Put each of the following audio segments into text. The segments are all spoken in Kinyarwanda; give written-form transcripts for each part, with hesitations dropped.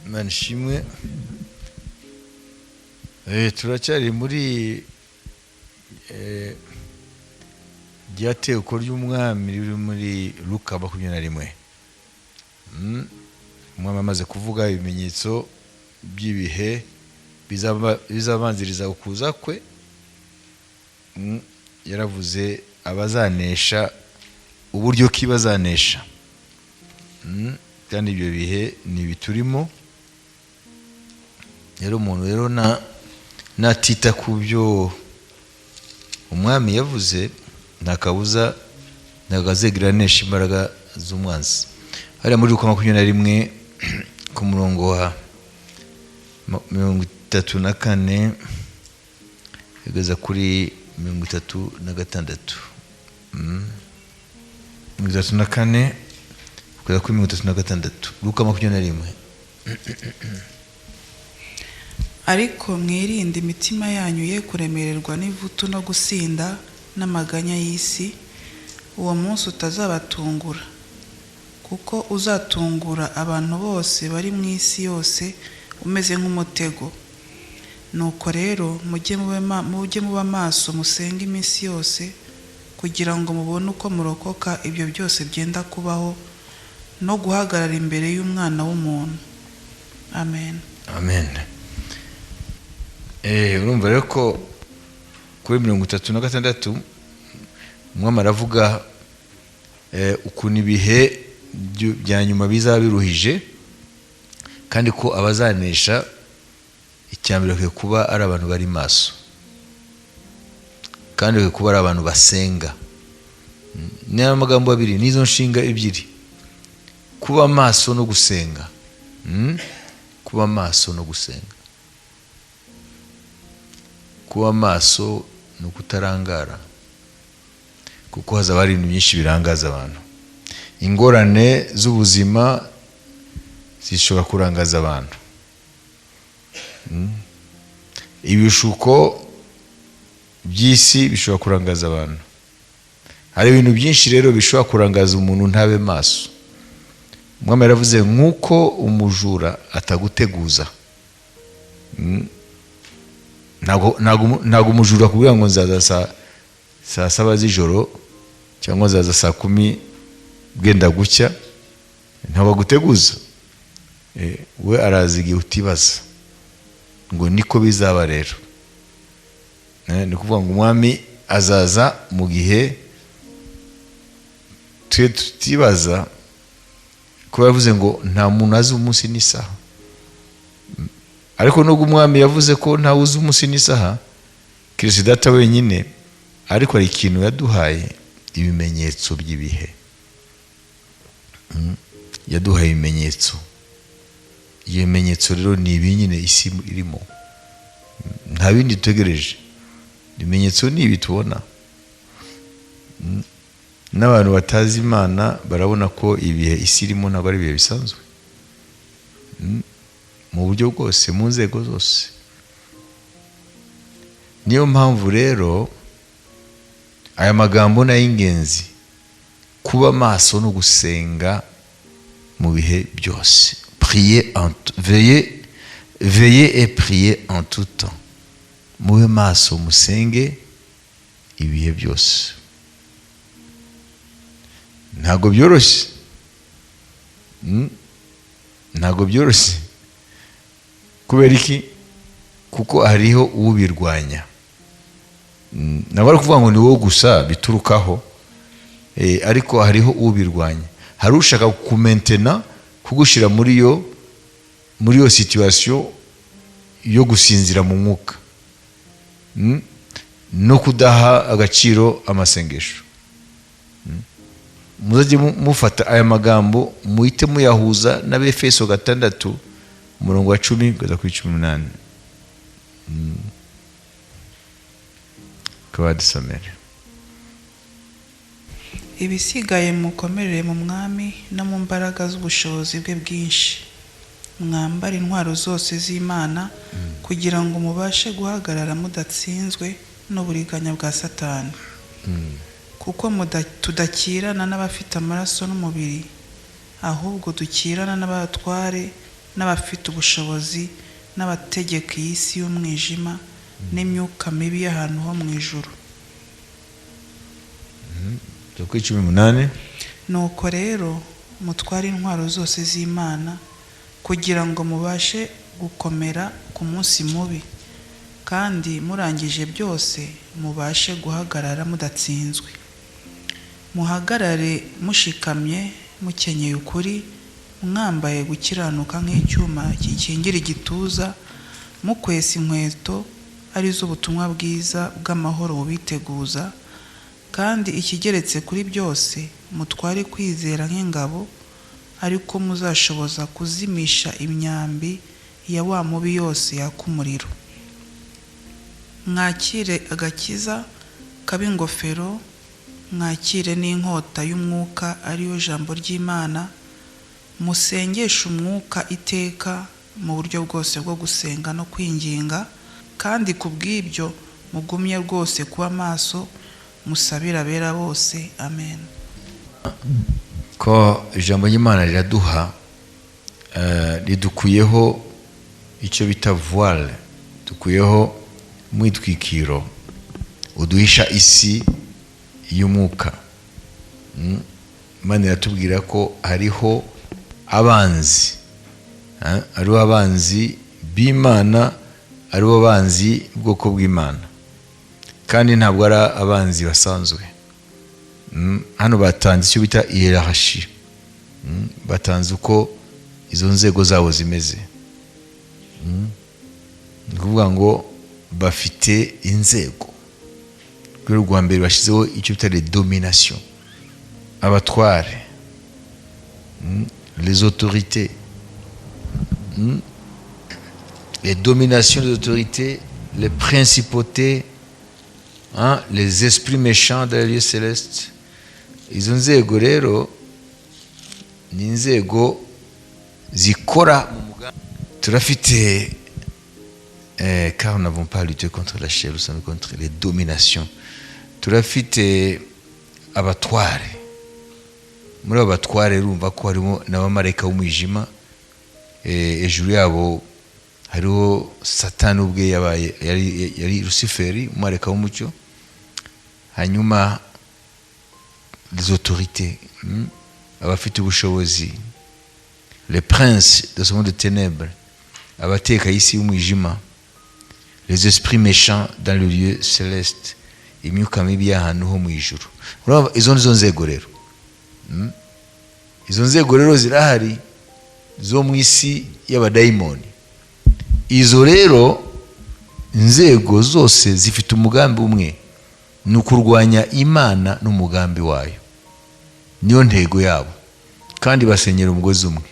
Imana ishimwe. Turacyari muri rya teko ry'umwami riri muri Luka 21. Umwami amaze kuvuga ibimenyetso by'ibihe bizabanziriza ukuza kwe, yaravuze abazanesha, uburyo ki bazanesha. Kandi ibyo bihe ni ibiturimo. Rero umuntu rero natita ku byo umwami yavuze, nta kabuza ntabwo azegera anesha imbaraga z'umwanzi. Hariya muri Luka 21 ku murongo wa 34 kugeza kuri 36. 34 kugeza kuri 36, Luka 21. Ariko mwirinde imitima yanyu ye kuremererwa n'ivutu no gusinda n'amaganya y'isi, uwo munsi utazabatungura, kuko uzatungura abantu bose bari mu isi yose umeze nk'umutego. Nuko rero mujye muba maso, musenge iminsi yose, kugira ngo mubone uko murokoka ibyo byose byenda kubaho, no guhagarara imbere y'Umwana w'umuntu. Amen. Amen. Urumva rero ko kuri 36 umwami aravuga ukuntu ibihe bya nyuma bizaba biruhije, kandi ko abazanesha icya mbere bakwiye kuba ari abantu bari maso, kandi bakwiye kuba ari abantu basenga. Ni amagambo abiri, n'izo nshinga ebyiri, kuba maso no gusenga. Kuba maso no gusenga. Kuba maso ni ukutarangara, kuko hazaba hari ibintu byinshi birangaza abantu. Ingorane z'ubuzima zishobora kurangaza abantu. Ibishuko by'isi bishobora kurangaza abantu. Hari ibintu byinshi rero bishobora kurangaza umuntu ntabe maso. Umwami yaravuze nk'uko umujura ataguteguza. Ntabwo umujura akubwira ngo nzaza saa saba z'ijoro cyangwa nzaza saa 10 bwenda gucya, ntabwo aguteguza. We araza igihe utibaza, ngo niko bizaba rero. Ni ukuvuga ngo umwami azaza mu gihe twe tutibaza, kuba yavuze ngo nta muntu azi umunsi n'isaha. Ariko nubwo umwami yavuze ko ntawe uzi umunsi n'isaha, Kristo Data wenyine, ariko hari ikintu yaduhaye, ibimenyetso by'ibihe. Yaduhaye ibimenyetso. Ibyo bimenyetso rero ni ibi nyine isi irimo, nta bindi dutegereje. Ibimenyetso ni ibi tubona. N'abantu batazi Imana barabona ko ibihe isi irimo ntabwo ari ibihe bisanzwe, mu buryo bwose, mu nzego zose. Niyo mpamvu rero aya magambo ni ay'ingenzi, kuba maso no gusenga mu bihe byose. Prier en veiller, veiller et prier en tout temps. Mube maso, musenge ibihe byose. Ntabwo byoroshye. Ntabwo byoroshye. Kubera iki? Kuko hariho ubirwanya. Ntabwo ari ukuvuga ngo ni wowe gusa biturukaho, ariko hariho ubirwanya. Hari ushaka kumentena, kugushyira muri yo situation yo gusinzira mu mwuka, no kudaha agaciro amasengesho. Muzajye mufata aya magambo, muhite muyahuza n'Abefeso 6 umurongo wa 10 kugeza kuri 18. Kabadusomere. Ibisigaye mukomerere mu mwami no mu mbaraga z'ubushobozi bwe bwinshi, mwambare intwaro zose z'Imana, kugira ngo mubashe guhagarara mudatsinzwe n'uburiganya bwa Satani. Kuko tudakirana n'abafite amaraso n'umubiri, ahubwo dukirana n'abatware, n'abafite ubushobozi n'abategeka iyi si y'umwijima n'imyuka mibi y'ahantu ho mu ijuru. Kuri 18. Nuko rero mutware intwaro zose z'Imana kugira ngo mubashe gukomera ku munsi mubi, kandi murangije byose mubashe guhagarara mudatsinzwe. Muhagarare mushikamye, mukenyeye ukuri, mwambaye gukiranuka nk'icyuma gikingira igituza, mukwesa inkweto ari zo ubutumwa bwiza bw'amahoro bubiteguza, kandi ikigeretse kuri byose mutware kwizera nk'ingabo, ariko muzashoboza kuzimisha imyambi ya wa mubi yose yaka umuriro. Mwakire agakiza kaba ingofero, mwakire n'inkota y'umwuka, ariyo jambo ry'Imana. Musengeshe umwuka iteka mu buryo bwose bwo gusenga no kwinginga, kandi ku bw'ibyo mugumye rwose kuba maso, musabire abera bose. Amen. Ko ijambo ry'Imana riraduha, ridukuyeho icyo bita voile, dukuyeho umwitwikiro uduhisha isi y'umwuka. Imana iratubwira ko hariho abanzi, hariho abanzi b'Imana, aribo banzi bwoko bw'Imana, kandi ntabwo ari abanzi basanzwe. Hano batanze icyo bita hiérarchie. Batanze uko izo nzego zabo zimeze. Ni ukuvuga ngo bafite inzego. Rwego rwa mbere bashyizeho icyo bita les dominations, abatware, les autorités, les dominations des autorités, les principautés, hein, les esprits méchants dans les lieux célestes. Izo nzego rero ni inzego zikora mu mugambi turafite. Car nous n'avons pas lutté contre la chair, nous sommes contre les dominations. Turafite abatware. Muri abo batware urumva ko harimo n'abamarayika b'umwijima. Hejuru yabo hariho Satani ubwe, yabaye yari Rusiferi, umumarayika w'umucyo. Hanyuma les autorités, abafite ubushobozi, les princes de ce monde de ténèbres, abateka isi y'umwijima, les esprits méchants dans le lieu céleste, imyuka mibi y'ahantu ho mu ijuru. Urumva izo nizo nzego rero. Izo nzego rero zirahari zo mu isi y'abadayimoni. Izo rero inzego zose zifite umugambi umwe, ni ukurwanya Imana n'umugambi wayo. Niyo ntego yabo, kandi basenyera umugozi umwe: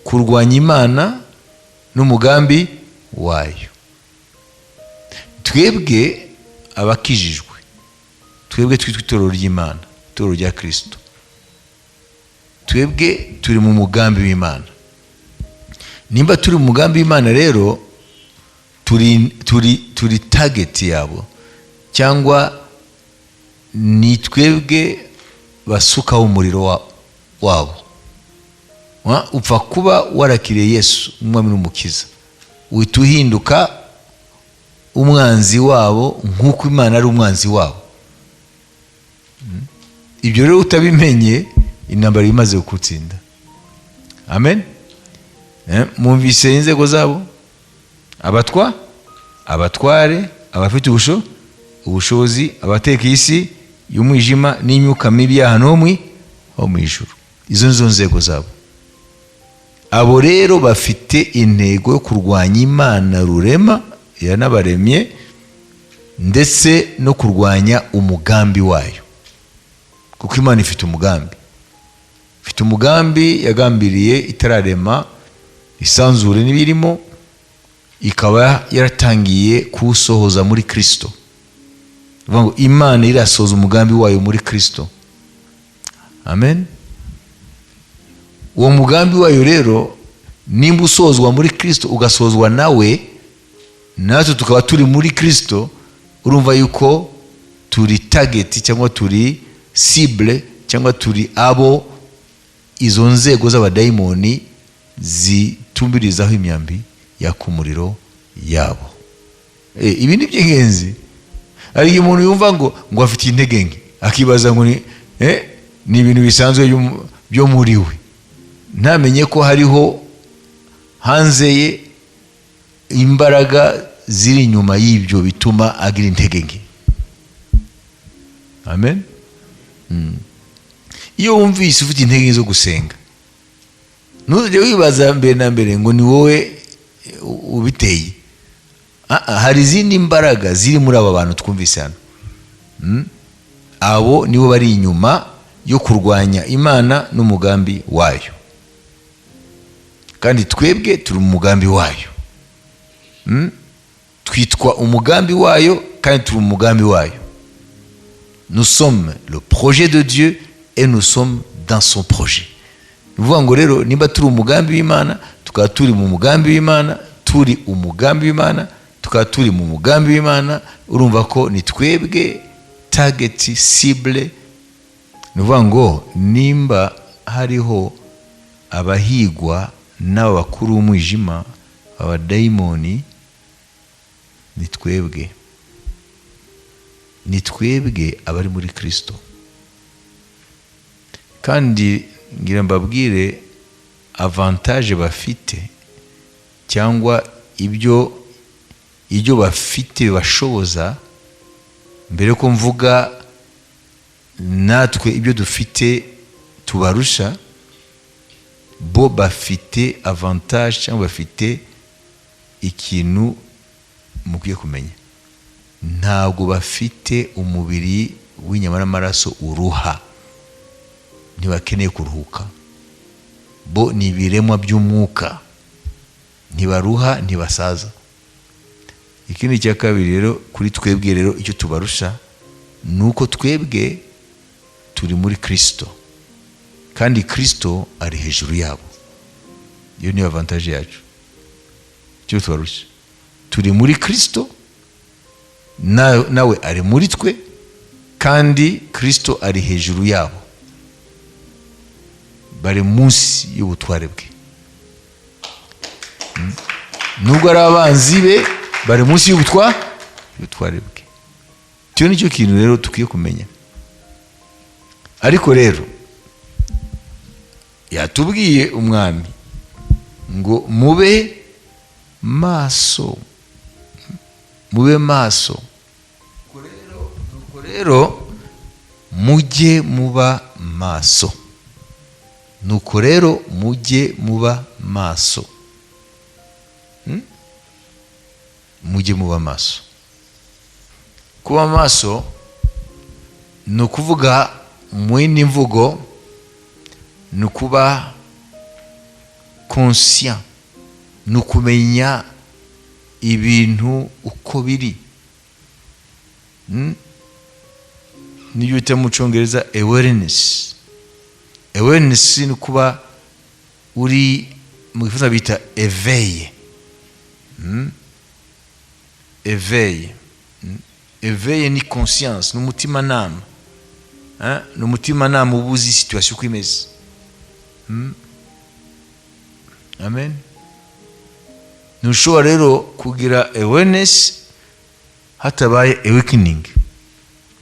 kurwanya Imana n'umugambi wayo. Twebwe abakijijwe, twebwe twitwa itorero ry'Imana, itorero rya Kirisito, twebwe turi mu mugambi w'Imana. Nimba turi mu mugambi w'Imana rero, turi target yabo, cyangwa ni twebwe basukaho umuriro wabo. Upfa kuba warakiriye Yesu umwami n'umukiza, uhita uhinduka umwanzi wabo nk'uko Imana ari umwanzi wabo. Ibyo rero utabimenye, intambara imaze kugutsinda. Amen. Mwumvise inzego zabo: abatware, abafite ubushobozi, abateka isi y'umwijima n'imyuka mibi y'ahantu ho mu ijuru. Izo nizo nzego zabo. Abo rero bafite intego yo kurwanya Imana rurema yanabaremye, ndetse no kurwanya umugambi wayo, kuko Imana ifite umugambi, ifite umugambi yagambiriye itararema isanzure n'ibirimo, ikaba yaratangiye kuwusohoza muri Kirisito. Bivuga ngo Imana irasohoza umugambi wayo muri Kirisito. Amen. Uwo mugambi wayo rero nimba usozwa muri Kirisito, ugasozwa nawe, natwe tukaba turi muri Kirisito, urumva yuko turi target, cyangwa turi cible, cyangwa turi abo izo nzego z'abadayimoni. Batumbirizaho imyambi yaka umuriro yabo. Ibi ni iby'ingenzi. Hari igihe umuntu yumva ngo afite intege nke, akibaza ngo ni ibintu bisanzwe byo muri we, ntamenye ko hariho hanze ye imbaraga ziri inyuma y'ibyo bituma agira intege nke. Amen. Iyo wumvise ufite intege nke zo gusenga, ntuzajye wibaza mbere na mbere ngo ni wowe ubiteye. Hari izindi mbaraga ziri muri aba bantu twumvise hano. Abo nibo bari inyuma yo kurwanya Imana n'umugambi wayo, kandi twebwe turi mu mugambi wayo. Twitwa umugambi wayo kandi turi mu mugambi wayo. Nous sommes le projet de Dieu et nous sommes dans son projet. Ni ukuvuga ngo rero nimba turi umugambi w'Imana, tukaba turi mu mugambi w'Imana, turi umugambi w'Imana, tukaba turi mu mugambi w'Imana, urumva ko ni twebwe target, cible. Ni ukuvuga ngo nimba hariho abahigwa n'aba bakuru b'umwijima, abadayimoni, ni twebwe, ni twebwe abari muri Kristo. Kandi ngira mbabwire avantage bafite, cyangwa ibyo bafite bibashoboza. Mbere ko mvuga natwe ibyo dufite tubarusha, bo bafite avantage cyangwa bafite ikintu mukwiye kumenya: ntabwo bafite umubiri w'inyama n'amaraso uruha, ntibakeneye kuruhuka. Bo ni ibiremwa by'umwuka, ntibaruha, ntibasaza. Ikindi cya kabiri rero, kuri twebwe rero icyo tubarusha ni uko twebwe turi muri Kirisito, kandi Kirisito ari hejuru yabo. Iyo niyo avantage yacu. Icyo tubarusha, turi muri Kirisito, nawe ari muri twe, kandi Kirisito ari hejuru yabo, bari munsi y'ubutware bwe. Nubwo ari abanzi be, bari munsi y'ubutware bwe. Icyo ni cyo kintu rero dukwiye kumenya. Ariko rero yatubwiye umwami ngo mube maso, mube maso. Nuko rero mujye muba maso, nuko rero mujye muba maso. Mujye muba maso. Kuba maso ni ukuvuga, mu yindi mvugo, ni ukuba conscient, ni ukumenya ibintu uko biri. Niyo bita mu Cyongereza awareness. Awareness ni ukuba uri, mu Gifaransa bita éveil. Éveil. Éveil ni conscience, ni umutimanama. Ni umutimanama uba uzi situation uko imeze. Amen. Ntushobora rero kugira awareness hatabaye awakening.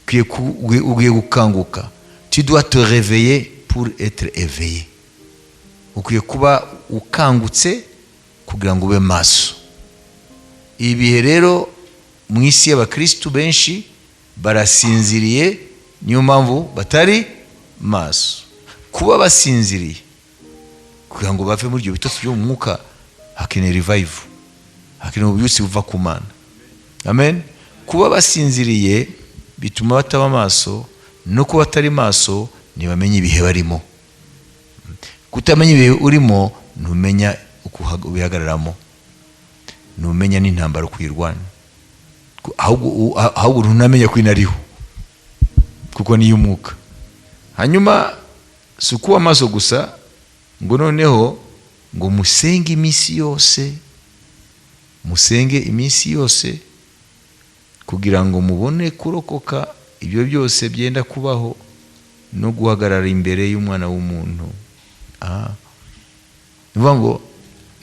Ukwiye gukanguka. Tu dois te réveiller pour être éveillé. Ukwiye kuba ukangutse kugira ngo ube maso. Ibihe rero mu isi y'abakristu benshi barasinziriye, niyo mpamvu batari maso. Kuba basinziriye, kugira ngo bave muri ibyo bitotsi byo mu mwuka, hakeneye revival, hakeneye ububyutse buva ku Mana. Amen. Kuba basinziriye bituma bataba maso, no kuba batari maso ntibamenye ibihe barimo. Kutamenya ibihe urimo, ntumenya uko ubihagararamo, ntumenya n'intambara uko uyirwana, ahubwo ntunamenya ko inariho, kuko niyo umwuka. Hanyuma si ukuba maso gusa, ngo noneho ngo musenge iminsi yose, musenge iminsi yose kugira ngo mubone kurokoka ibyo byose byenda kubaho no guhagarara imbere y'Umwana w'umuntu. Ni ukuvuga ngo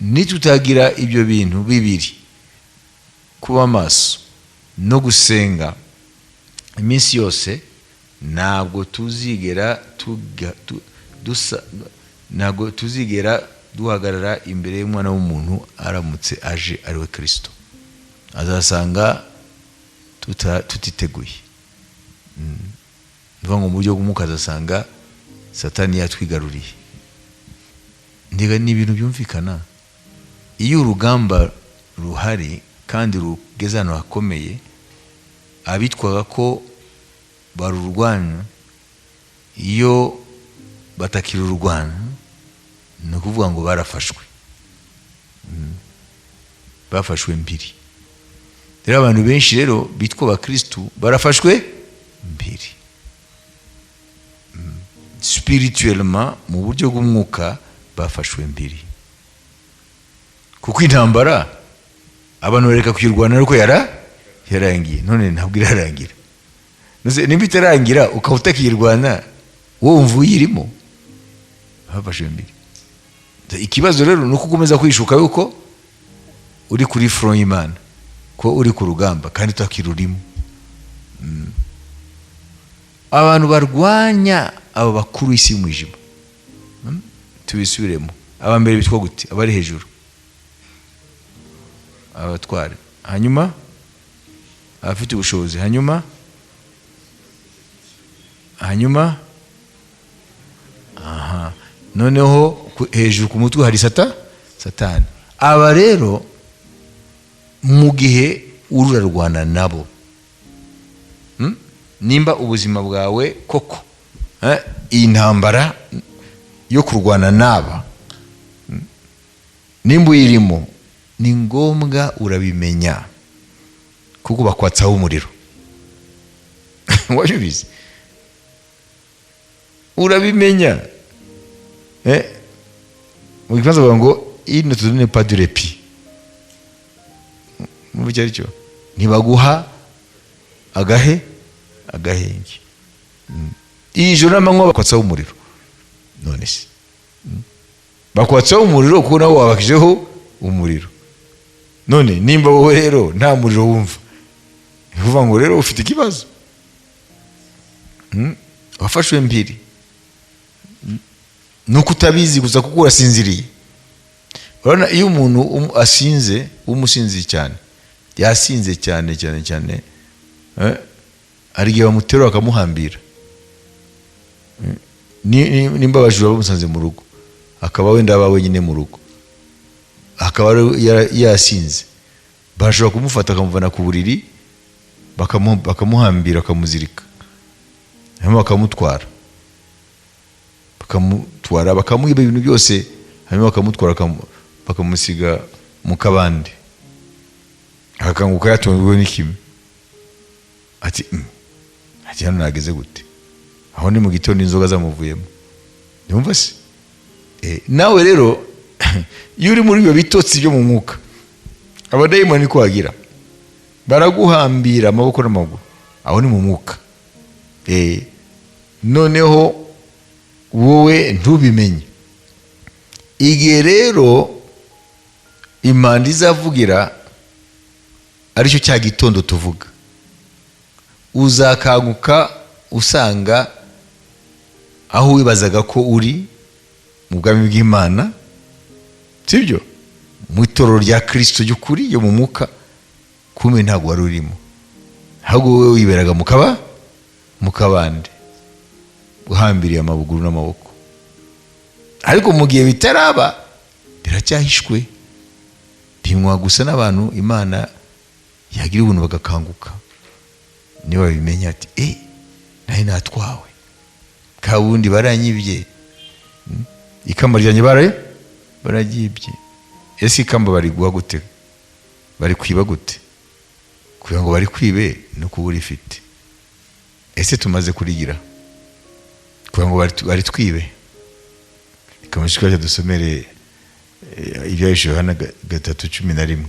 Nitutagira ibyo bintu bibiri, kuba maso no gusenga iminsi yose, ntabwo tuzigera tuga, tu, dusa, ntabwo tuzigera duhagarara imbere y'Umwana w'umuntu aramutse aje, ari we Kirisito. Azasanga tutiteguye. Ni ukuvuga ngo mu buryo bw'umwuka azasanga Satani yatwigaruriye. Ndiga ni ibintu byumvikana. Iyo urugamba ruhari kandi rugeze ahantu hakomeye, abitwaga ko barurwanya, iyo batakirurwana, ni ukuvuga ngo barafashwe. Bafashwe mbiri. Rero abantu benshi rero bitwa abakirisitu barafashwe mbiri spirituellement, mu buryo bw'umwuka bafashwe mbiri, kuko intambara abantu bareka kuyirwana ariko yarangiye. None ntabwo irarangira. None nimba itarangira ukaba utakiyirwana, wowe wumva uyirimo, bafashwe mbiri. Ikibazo rero ni uko ukomeza kwishuka yuko uri kuri front y'Imana, ko uri ku rugamba kandi utakirurimo. Abantu barwanya abo bakuru isi y'umwijima. Tubisubiremo. Aba mbere bitwa gute? Abari hejuru, abatware, hanyuma abafite ubushobozi, hanyuma aha noneho hejuru ku mutwe hari Satani. Aba rero, mu gihe urarwana nabo, Nimba ubuzima bwawe koko, iyi ntambara yo kurwana n'aba, Nimba uyirimo, ni ngombwa urabimenya, kuko bakwatsaho umuriro. Wabibizi, urabimenya. Mu gifaransa bavuga ngo "il ne te donne pas de répit". Mu icyo ari cyo, ntibaguha agahenge. Iri joro n'amanywa bakwatsaho umuriro. None se bakwatsaho umuriro kuko nawe wabakijeho umuriro? None nimba wowe rero nta muriro wumva, ni ukuvuga ngo rero ufite ikibazo. Wafashwe mbiri. Nuko utabizi gusa kuko urasinziriye. Urabona iyo umuntu asinze, umusinzi cyane, yasinze cyane cyane cyane, hari igihe bamuterura bakamuhambira. Nimba abajura bamusanze mu rugo, akaba wenda aba wenyine mu rugo, akaba yasinze, bashobora kumufata bakamuvana ku buriri, bakamuhambira, bakamuzirika, hanyuma bakamutwara, bakamwiba ibintu byose, hanyuma bakamutwara, bakamusiga mu kabande, akakanguka yatunzwe n'ikime, ati ati hano nageze gute?" Aho ni mu gitondo, inzoga zamuvuyemo. Yumva se? Nawe rero iyo uri muri ibyo bitotsi byo mu mwuka, abadayimoni niko wagira, baraguhambira amaboko n'amaguru. Aho ni mu mwuka. Noneho wowe ntubimenye. Igihe rero impanda izavugira, aricyo cya gitondo tuvuga, uzakanguka usanga aho wibazaga ko uri mu bwami bw'Imana, sibyo, mu itorero rya Kirisito ry'ukuri yo mu mwuka, kumbe ntabwo wari urimo, ahubwo wowe wiberaga mu kabande, uhambiriye amaguru n'amaboko. Ariko mu gihe bitaraba, biracyahishwe, binywa gusa n'abantu Imana yagira ubuntu bagakanguka. Niba babimenya, ati "Eh, nawe natwawe kabundi, baranyibye. Ikamba ryanjye bararyibye." Ese ikamba bariguha gute? Bari kwiba gute? Kugira ngo bari kwibe ni ukuba urifite. Ese tumaze kurigira kugira ngo bari twibe? Reka mushiki dusomere Ibyahishuwe Yohana 3:11,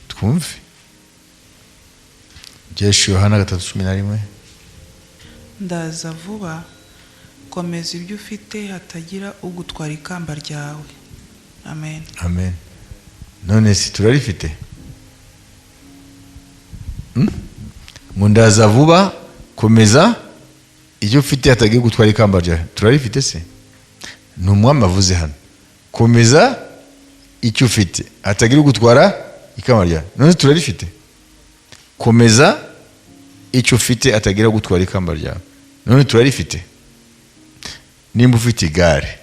twumve. Ibyahishuwe Yohana 3:11. Ndaza vuba. Komeza ibyo ufite, hatagira ugutwara ikamba ryawe. Amen. Amen. None si turarifite? Ngo ndaza vuba, komeza icyo ufite hatagiye gutwara ikamba ryawe. Turarifite se? Ni umwami avuze hano, komeza icyo ufite hatagira gutwara ikamba ryawe. None turarifite? Komeza icyo ufite atagira gutwara ikamba ryawe. None turarifite? Nimba ufite igare,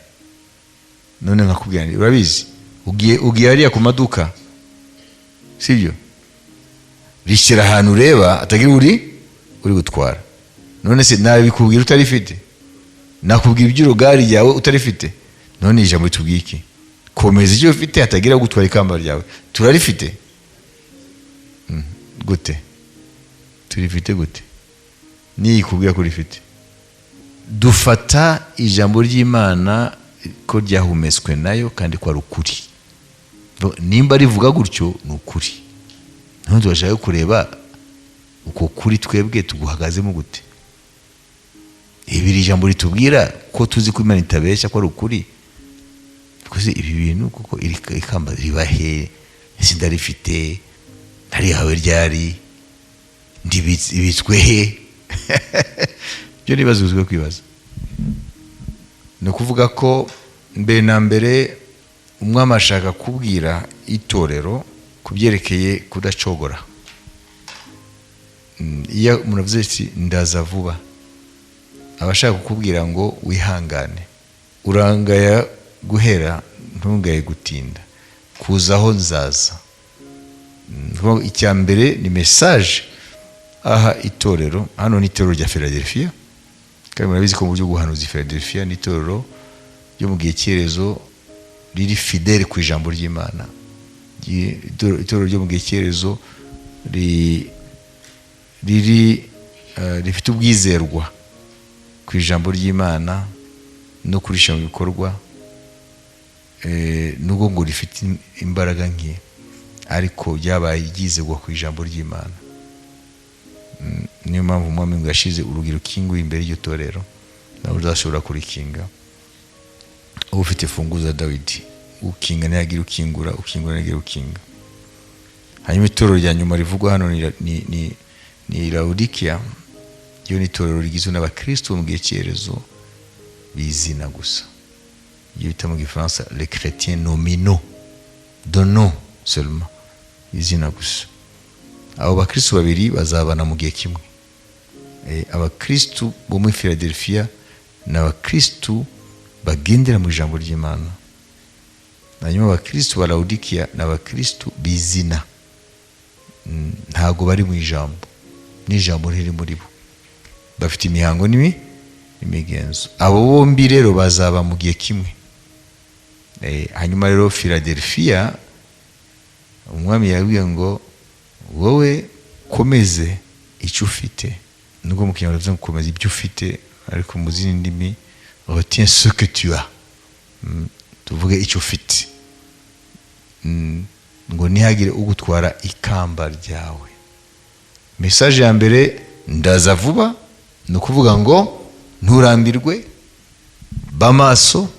none nkakubwira nti urabizi, ugiye hariya ku maduka, sibyo, rishyira ahantu ureba atagira uri gutwara. None se nabikubwira utarifite? Nakubwira iby'urugari ryawe utarifite? None ijambo ritubwiye iki? Komeza icyo ufite hatagira gutwara ikamba ryawe. Turarifite? Gute turifite? Gute niyikubwira ko rifite? Dufata ijambo ry'Imana ko ryahumetswe nayo kandi ko ari ukuri. Nimba rivuga gutyo ni ukuri. None turashaka kureba uko kuri twebwe tuguhagazemo gute. Ibi ijambo ritubwira ko tuzi ko Imana itabeshya, ko ari ukuri. Twese ibi bintu kuko iri ikamba riba he? Ese ndarifite? Ntarihawe ryari? Ndibitswe he? Ibyo ni ibibazo uzwiho kwibaza. Ni ukuvuga ko mbere na mbere umwami ashaka kubwira itorero ku byerekeye kudacogora. Iyo umuntu avuze ati ndaza vuba, aba ashaka kukubwira ngo wihangane, urangaya guhera ntungaye gutinda, kuzaho nzaza. Icya mbere ni message aha itorero. Hano ni itorero rya Philadelphia, kandi murabizi ko mu buryo bw'ubuhanuzi Philadelphia ni itorero ryo mu gihe cy'iherezo riri fidèle ku ijambo ry'Imana. Itorero ryo mu gihe cy'iherezo riri rifite ubwizerwa ku ijambo ry'Imana no kurishyira mu bikorwa, nubwo ngo rifite imbaraga nke, ariko ryabaye ryizerwa ku ijambo ry'Imana. Niyo mpamvu umwami ngo yashize urugi rukinguye imbere y'iryo torero, nawe uzashobora kurikinga. Uba ufite imfunguzo za Dawidi, ukinga ntiyagira ukingura, ukingura ntiyagira ukinga. Hanyuma itorero rya nyuma rivugwa hano ni Laodikiya. Ryo ni itorero rigizwe n'abakristo mu gihe cy'iherezo bizina gusa, ibyo bita mu Gifaransa les chrétiens nominaux, de nom seulement, izina gusa. Abo bakristo babiri bazabana mu gihe kimwe. Abakristo bo muri Philadelphia ni abakristo bagendera mu ijambo ry'Imana, hanyuma abakristo ba Laodikiya ni abakristo bizina. Ntabwo bari mu ijambo, n'ijambo riri muri bo, bafite imihango n'imigenzo. Abo bombi rero bazaba mu gihe kimwe. Hanyuma rero Philadelphia, umwami yabwiye ngo wowe komeze icyo ufite, nubwo mu Kinyarwanda bivuze ngo komeza ibyo ufite, ariko mu zindi ndimi retiens ce que tu as. Tuvuge icyo ufite, ngo ntihagire ugutwara ikamba ryawe. Message ya mbere, ndaza vuba, ni ukuvuga ngo nturambirwe, ba maso,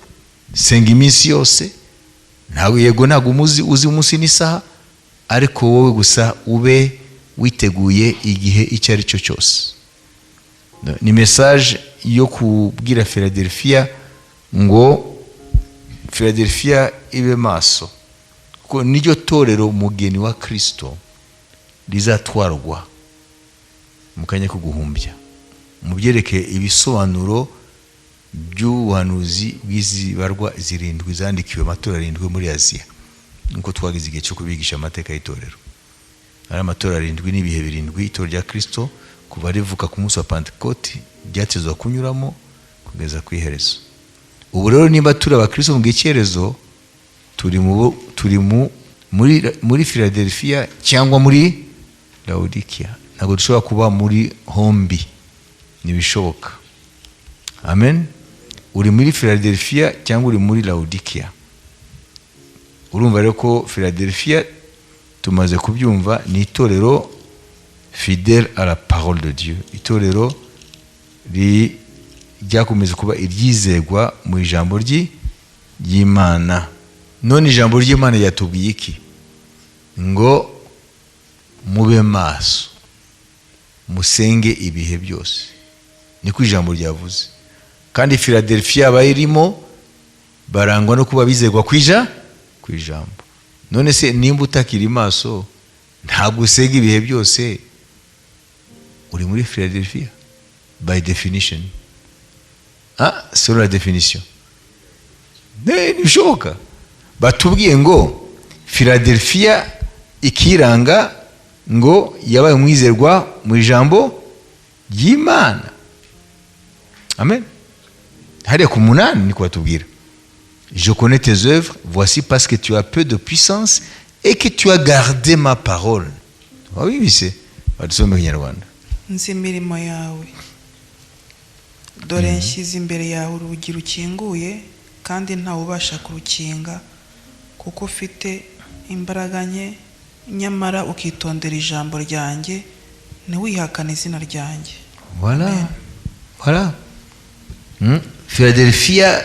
senga iminsi yose. Ntabwo, yego, ntabwo umuzi uzi umunsi n'isaha, ariko wowe gusa ube witeguye igihe icyo ari cyo cyose. Ni message yo kubwira Philadelphia ngo Philadelphia ibe maso, kuko niryo torero umugeni wa Kristo rizatwarwa mu kanya ko guhumbya, mu byerekeye ibisobanuro by'ubuhanuzi bw'izibarwa zirindwi zandikiwe amatorero arindwi muri Aziya, nk'uko twagize igihe cyo kubigisha amateka y'itorero. Ari amatorero arindwi n'ibihe birindwi itorero rya Kristo kuva rivuka ku munsi wa Pantekoti ryatezwa kunyuramo kugeza ku iherezo. Ubu rero niba turi abakristo mu gihe cy'iherezo, turi mu muri Philadelphia cyangwa muri Laodikia. Ntabwo dushobora kuba muri hombi, ntibishoboka. Amen. Uri muri Philadelphia cyangwa uri muri Laodikia. Urumva rero ko Philadelphia tumaze kubyumva, ni itorero fidèle à la parole de Dieu, itorero ryakomeza kuba iryizegwa mu ijambo ry'Imana. None ijambo ry'Imana ryatubwiye iki? Ngo mube maso, musenge ibihe byose, niko ijambo ryavuze. Kandi Philadelphia bayirimo barangwa no kuba bizerwa ku ijambo. None se nimba utakiri maso, ntabwo usenga ibihe byose, uri muri Philadelphia by definition, selon la définition? Ntibishoboka. Batubwiye ngo Philadelphia ikiranga ngo yabaye umwizerwa mu ijambo ry'Imana. Amen. Hariya ku 8 niko batubwira: "Je connais tes œuvres, voici, parce que tu as peu de puissance et que tu as gardé ma parole." Wabibise, badusome mu Kinyarwanda. Nzi imirimo yawe. Dore nshyize imbere yawe urugi rukinguye, kandi ntawe ubasha kurukinga, kuko ufite imbaraga nke, nyamara ukitondera ijambo ryanjye, ntiwihakane izina ryanjye. Voilà. Voilà. Philadelphia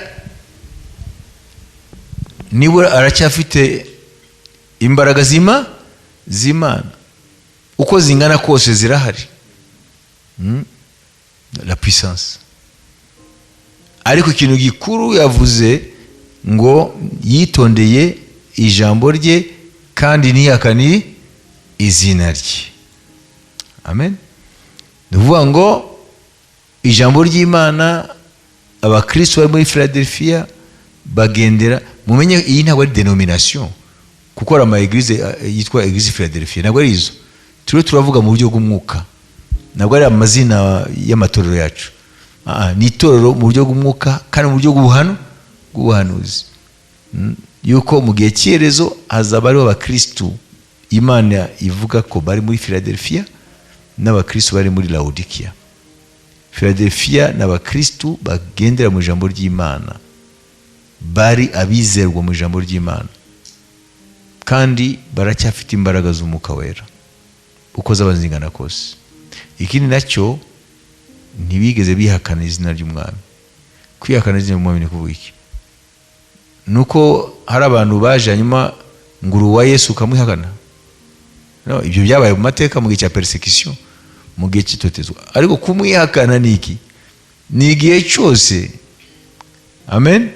nibura aracyafite imbaraga z'Imana, uko zingana kose zirahari. La puissance. Ariko ikintu gikuru yavuze ngo yitondeye ijambo rye kandi ntiyakane izina rye. Amen. Ni ukuvuga ngo ijambo ry'Imana, abakristo bari muri Philadelphia bagendera. Mumenye, iyi ntabwo ari dénomination, kuko hari ama église yitwa Église Philadelphia. Ntabwo ari izo turiho turavuga. Mu buryo bw'umwuka, ntabwo ari amazina y'amatorero yacu. Ni itorero mu buryo bw'umwuka kandi mu buryo bw'ubuhanuzi, yuko mu gihe cy'iherezo hazaba hariho abakristu Imana ivuga ko bari muri Philadelphia n'abakristu bari muri Laodikia. Philadelphia ni abakristu bagendera mu ijambo ry'Imana, bari abizerwa mu ijambo ry'Imana, kandi baracyafite imbaraga z'Umwuka Wera uko zaba zingana kose. Ikindi nacyo, ntibigeze bihakana izina ry'Umwami. Kwihakana izina ry'Umwami ni kuvuga iki? Ni uko hari abantu baje hanyuma ngo uri uwa Yesu ukamwihakana. No, ibyo byabaye mu mateka, mu gihe cya persécution, mu gihe cy'itotezwa. Ariko kumwihakana ni iki? Ni igihe cyose. Amen.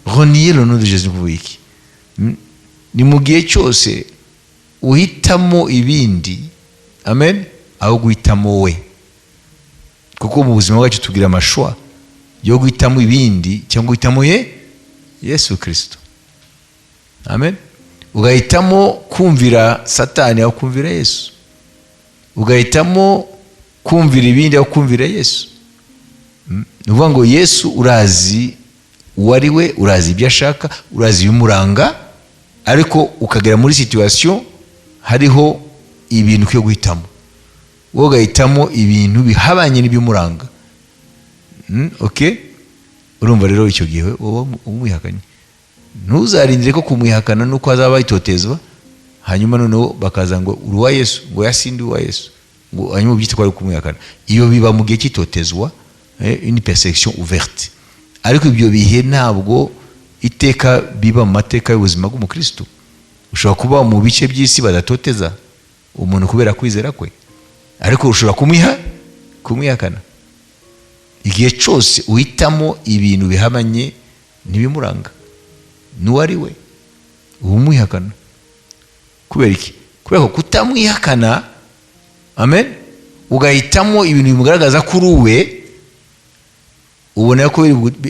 Renier le nom de Jésus ni kuvuga iki? Ni mu gihe cyose uhitamo ibindi, amen, aho guhitamo we. Kuko mu buzima bwacu tugira ama choix yo guhitamo ibindi cyangwa guhitamo ye Yesu Kirisito. Amen. Ugahitamo kumvira Satani aho kumvira Yesu, ugahitamo kumvira ibindi aho kumvira Yesu. Ni ukuvuga ngo Yesu urazi uwo ari we, urazi ibyo ashaka, urazi ibimuranga, ariko ukagera muri situation hariho ibintu ukwiye guhitamo, wowe ugahitamo ibintu bihabanye n'ibimuranga. Okay, urumva rero icyo gihe wowe umwihakanye. Ntuzarindire ko kumwihakana nuko hazaba itotezwa, hanyuma noneho bakaza ngo uri uwa Yesu, ngo yasindi uwa Yesu, ngo hanyuma ubyite ko ari kumwihakana. Iyo biba mu gihe cy'itotezwa, une persécution ouverte. Ariko ibyo bihe ntabwo iteka biba mu mateka y'ubuzima bw'umukristo. Ushobora kuba mu bice by'isi badatoteza umuntu kubera kwizera kwe, ariko ushobora kumwihakana igihe cyose uhitamo ibintu bihabanye n'ibimuranga n'uwo ari we. Uba umwihakana. Kubera iki? Kubera ko kutamwihakana, amen, ugahitamo ibintu bimugaragaza kuri we, ubona ko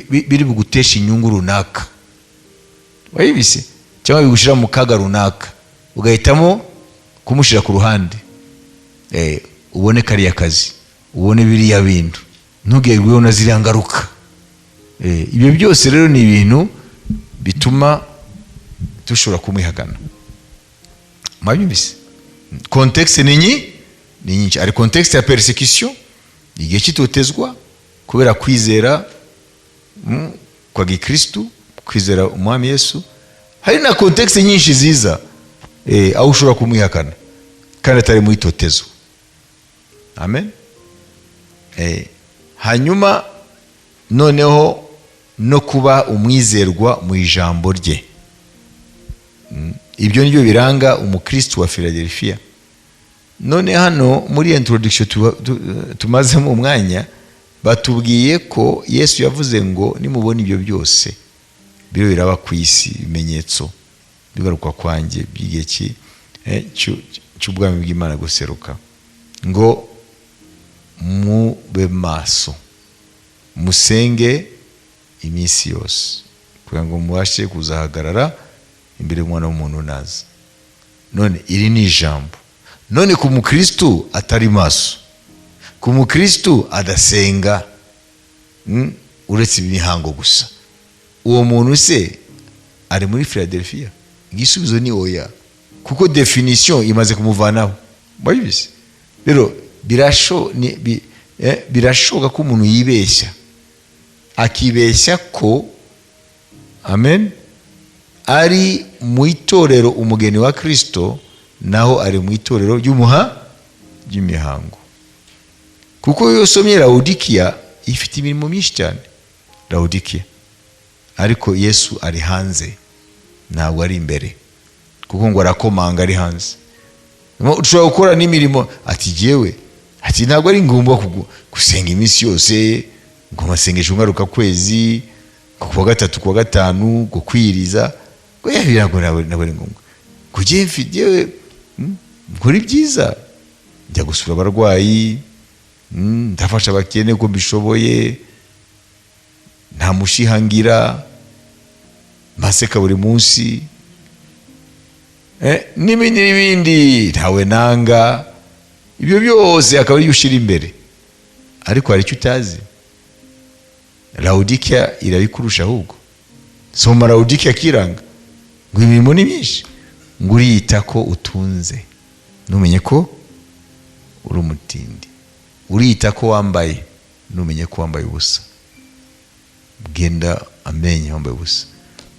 biri bugutesha inyungu runaka, wayibise, cyangwa bigushyira mu kaga runaka, ugahitamo kumushyira ku ruhande, ubone kariya kazi, ubone biriya bintu, ntugerweho na ziriya ngaruka. Ibyo byose rero ni ibintu bituma dushobora kumwihakana. Mwabyumvise, contexte ni nyinshi. Hari contexte ya persécution, igihe cy'itotezwa kubera kwizera kwa gikristu, kwizera Umwami Yesu. Hari na contexte nyinshi ziza aho ushobora kumwihakana kandi atari mu itotezo. Amen. Hanyuma noneho no kuba umwizerwa mu ijambo rye. Ibyo nibyo biranga umukristo wa Philadelphia. None hano muri introduction tumazemo umwanya, batubwiye ko Yesu yavuze ngo nimubona ibyo byose biriho biraba ku isi, ibimenyetso bigaruka kwanjye by'igihe cy'ubwami bw'Imana guseruka, ngo mube maso, musenge iminsi yose kugira ngo mubashe kuzahagarara imbere y'Umwana w'umuntu naza. None iri ni ijambo. None ku mukristu atari maso, ku mukristu adasenga, uretse imihango gusa, uwo muntu se ari muri Philadelphia? Igisubizo ni oya, kuko definition imaze kumuvanaho. Mwabizi rero, birashoboka ko umuntu yibeshya, akibeshya ko, amen, ari mu itorero umugeni wa Kristo, naho ari mu itorero ry'imihango. Kuko iyo usomye Laodikiya, ifite imirimo myinshi cyane Laodikiya, ariko Yesu ari hanze, ntabwo ari imbere, kuko ngo arakomanga ari hanze. Ushobora gukora n'imirimo, ati jyewe, ati ntabwo ari ngombwa gusenga iminsi yose, ngo amasengesho ngaruka kwezi, ngo kuwa gatatu, kuwa gatanu, ngo kwiriza, ngo ya ntabwo ari ngombwa. Ngo jyewe nkora ibyiza, njya gusura abarwayi, ndafasha abakene uko mbishoboye, nta mushiha ngira, mbaseka buri munsi, n'ibindi n'ibindi, ntawe nanga. Ibyo byose akaba ariyo ushyira imbere, ariko hari icyo utazi. Laodikiya irabikurusha ahubwo. Soma Laodikiya kiranga ngo imirimo ni myinshi, ngo uriyita ko utunze, ntumenye ko uri umutindi, uriyita ko wambaye, ntumenye ko wambaye ubusa, genda amenye wambaye ubusa,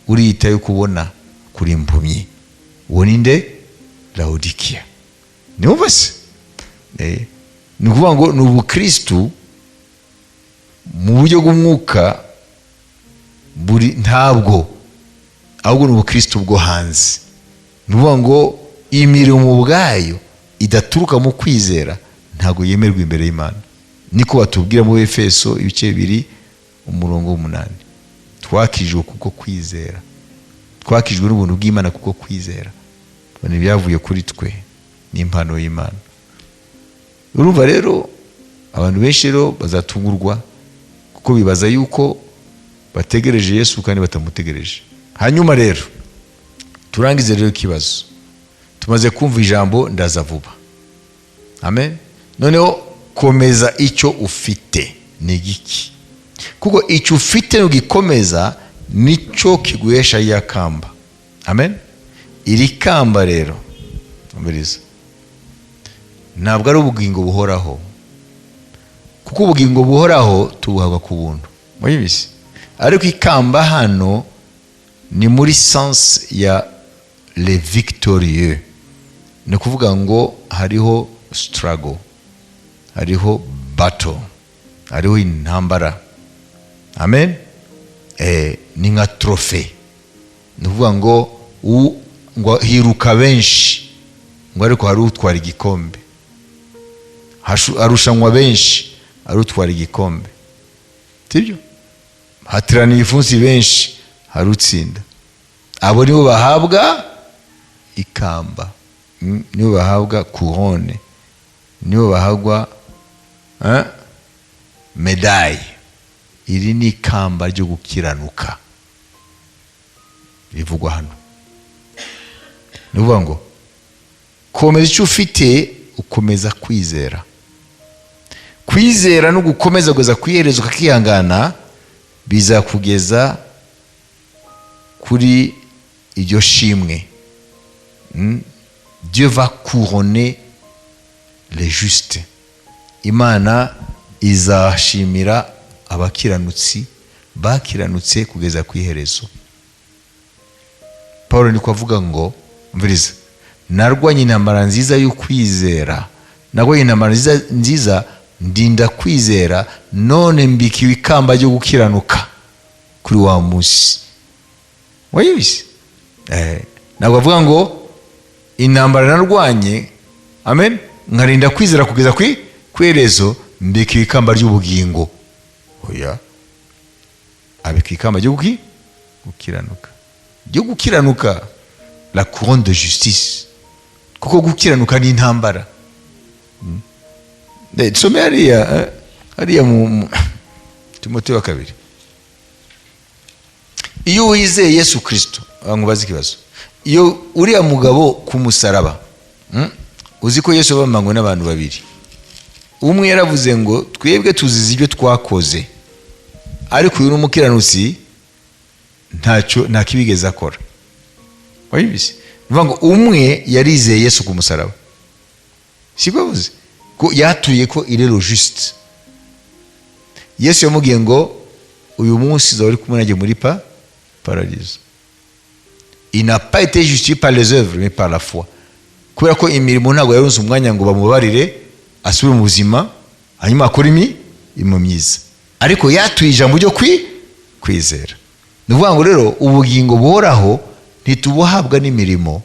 uriyita yuko ubona kuri impumyi. Uwo ni nde? Laodikiya. Niwumva se? Ni ukuvuga ngo ni ubukristu mu buryo bw'umwuka buri ntabwo, ahubwo ni ubukristu bwo hanze. Ni ukuvuga ngo imirimo ubwayo idaturuka mu kwizera ntabwo yemerwa imbere y'Imana. Niko batubwira mu Efeso ibice 2 umurongo w'umunani. Twakijwe kuko kwizera, twakijwe n'ubuntu bw'Imana kuko kwizera. None ibyavuye kuri twe n'impano y'Imana. Urumva rero abantu benshi rero bazatungurwa, kuko bibaza yuko bategereje Yesu kandi batamutegereje. Hanyuma rero turangize rero ikibazo. Tumaze kumva ijambo ndaza vuba, amen. Noneho komeza icyo ufite ni igiki, kuko icyo ufite nugikomeza nicyo kiguhesha ya kamba, amen. Iri kamba rero umviriza, ntabwo ari ubugingo buhoraho, kuko ubugingo buhoraho tubuhabwa ku buntu, murabizi. Ariko ikamba hano ni muri sens ya le victorieux, ni ukuvuga ngo hariho struggle, hariho battle, hariho intambara, amen. Ni nka trophée, ni ukuvuga ngo ngo hiruka benshi, ngo ariko hari utwara igikombe, harushanwa benshi, hari utwara igikombe, sibyo? Hateraniye ibipfunsi benshi, hari utsinda. Abo nibo bahabwa ikamba, nibo bahabwa couronne, nibo bahabwa médaille. Iri ni ikamba ryo gukiranuka rivugwa hano. Ni ukuvuga ngo komeza icyo ufite, ukomeza kwizera. Kwizera no gukomeza kugeza ku iherezo ukakihangana bizakugeza kuri iryo shimwe. Dieu va couronner les justes. Imana izashimira abakiranutsi bakiranutse kugeza ku iherezo. Paul niko avuga ngo mviriza, narwanye intambara nziza y'ukwizera, narwanye intambara nziza, ndinda kwizera, none mbikiwe ikamba ryo gukiranuka kuri wa munsi. Wayibizi? Ntabwo avuga ngo intambara narwanye, amen, nkarinda kwizera kugeza ku iherezo, mbika ikamba ry'ubugingo. Oya, abika ikamba ryo gukiranuka, ryo gukiranuka, la couronne de justice, kuko gukiranuka ni intambara. Tusome hariya, hariya mu Timoteyo wa kabiri. Iyo wizeye Yesu Kirisito, nkubaze ikibazo: iyo uriya mugabo ku musaraba, uzi ko Yesu yabambanywe n'abantu babiri, umwe yaravuze ngo twebwe tuzize ibyo twakoze, ariko uyu ni umukiranutsi, ntacyo nta kibigeze akora. Wabizi? Ni ukuvuga ngo umwe yarizeye Yesu ku musaraba, siko yavuze ko yatuye ko il est le juste. Yesu yamubwiye ngo uyu munsi uzaba uri kumwe nanjye muri paradiso. Il n'a pas été justifié par les œuvres, mais par la foi, kubera ko imirimo ntabwo yarunze umwanya ngo bamubarire asubire mu buzima, hanyuma akore imirimo myiza, ariko yatuye ijambo ryo kwizera. Ni ukuvuga ngo rero ubugingo buhoraho ntitubuhabwa n'imirimo,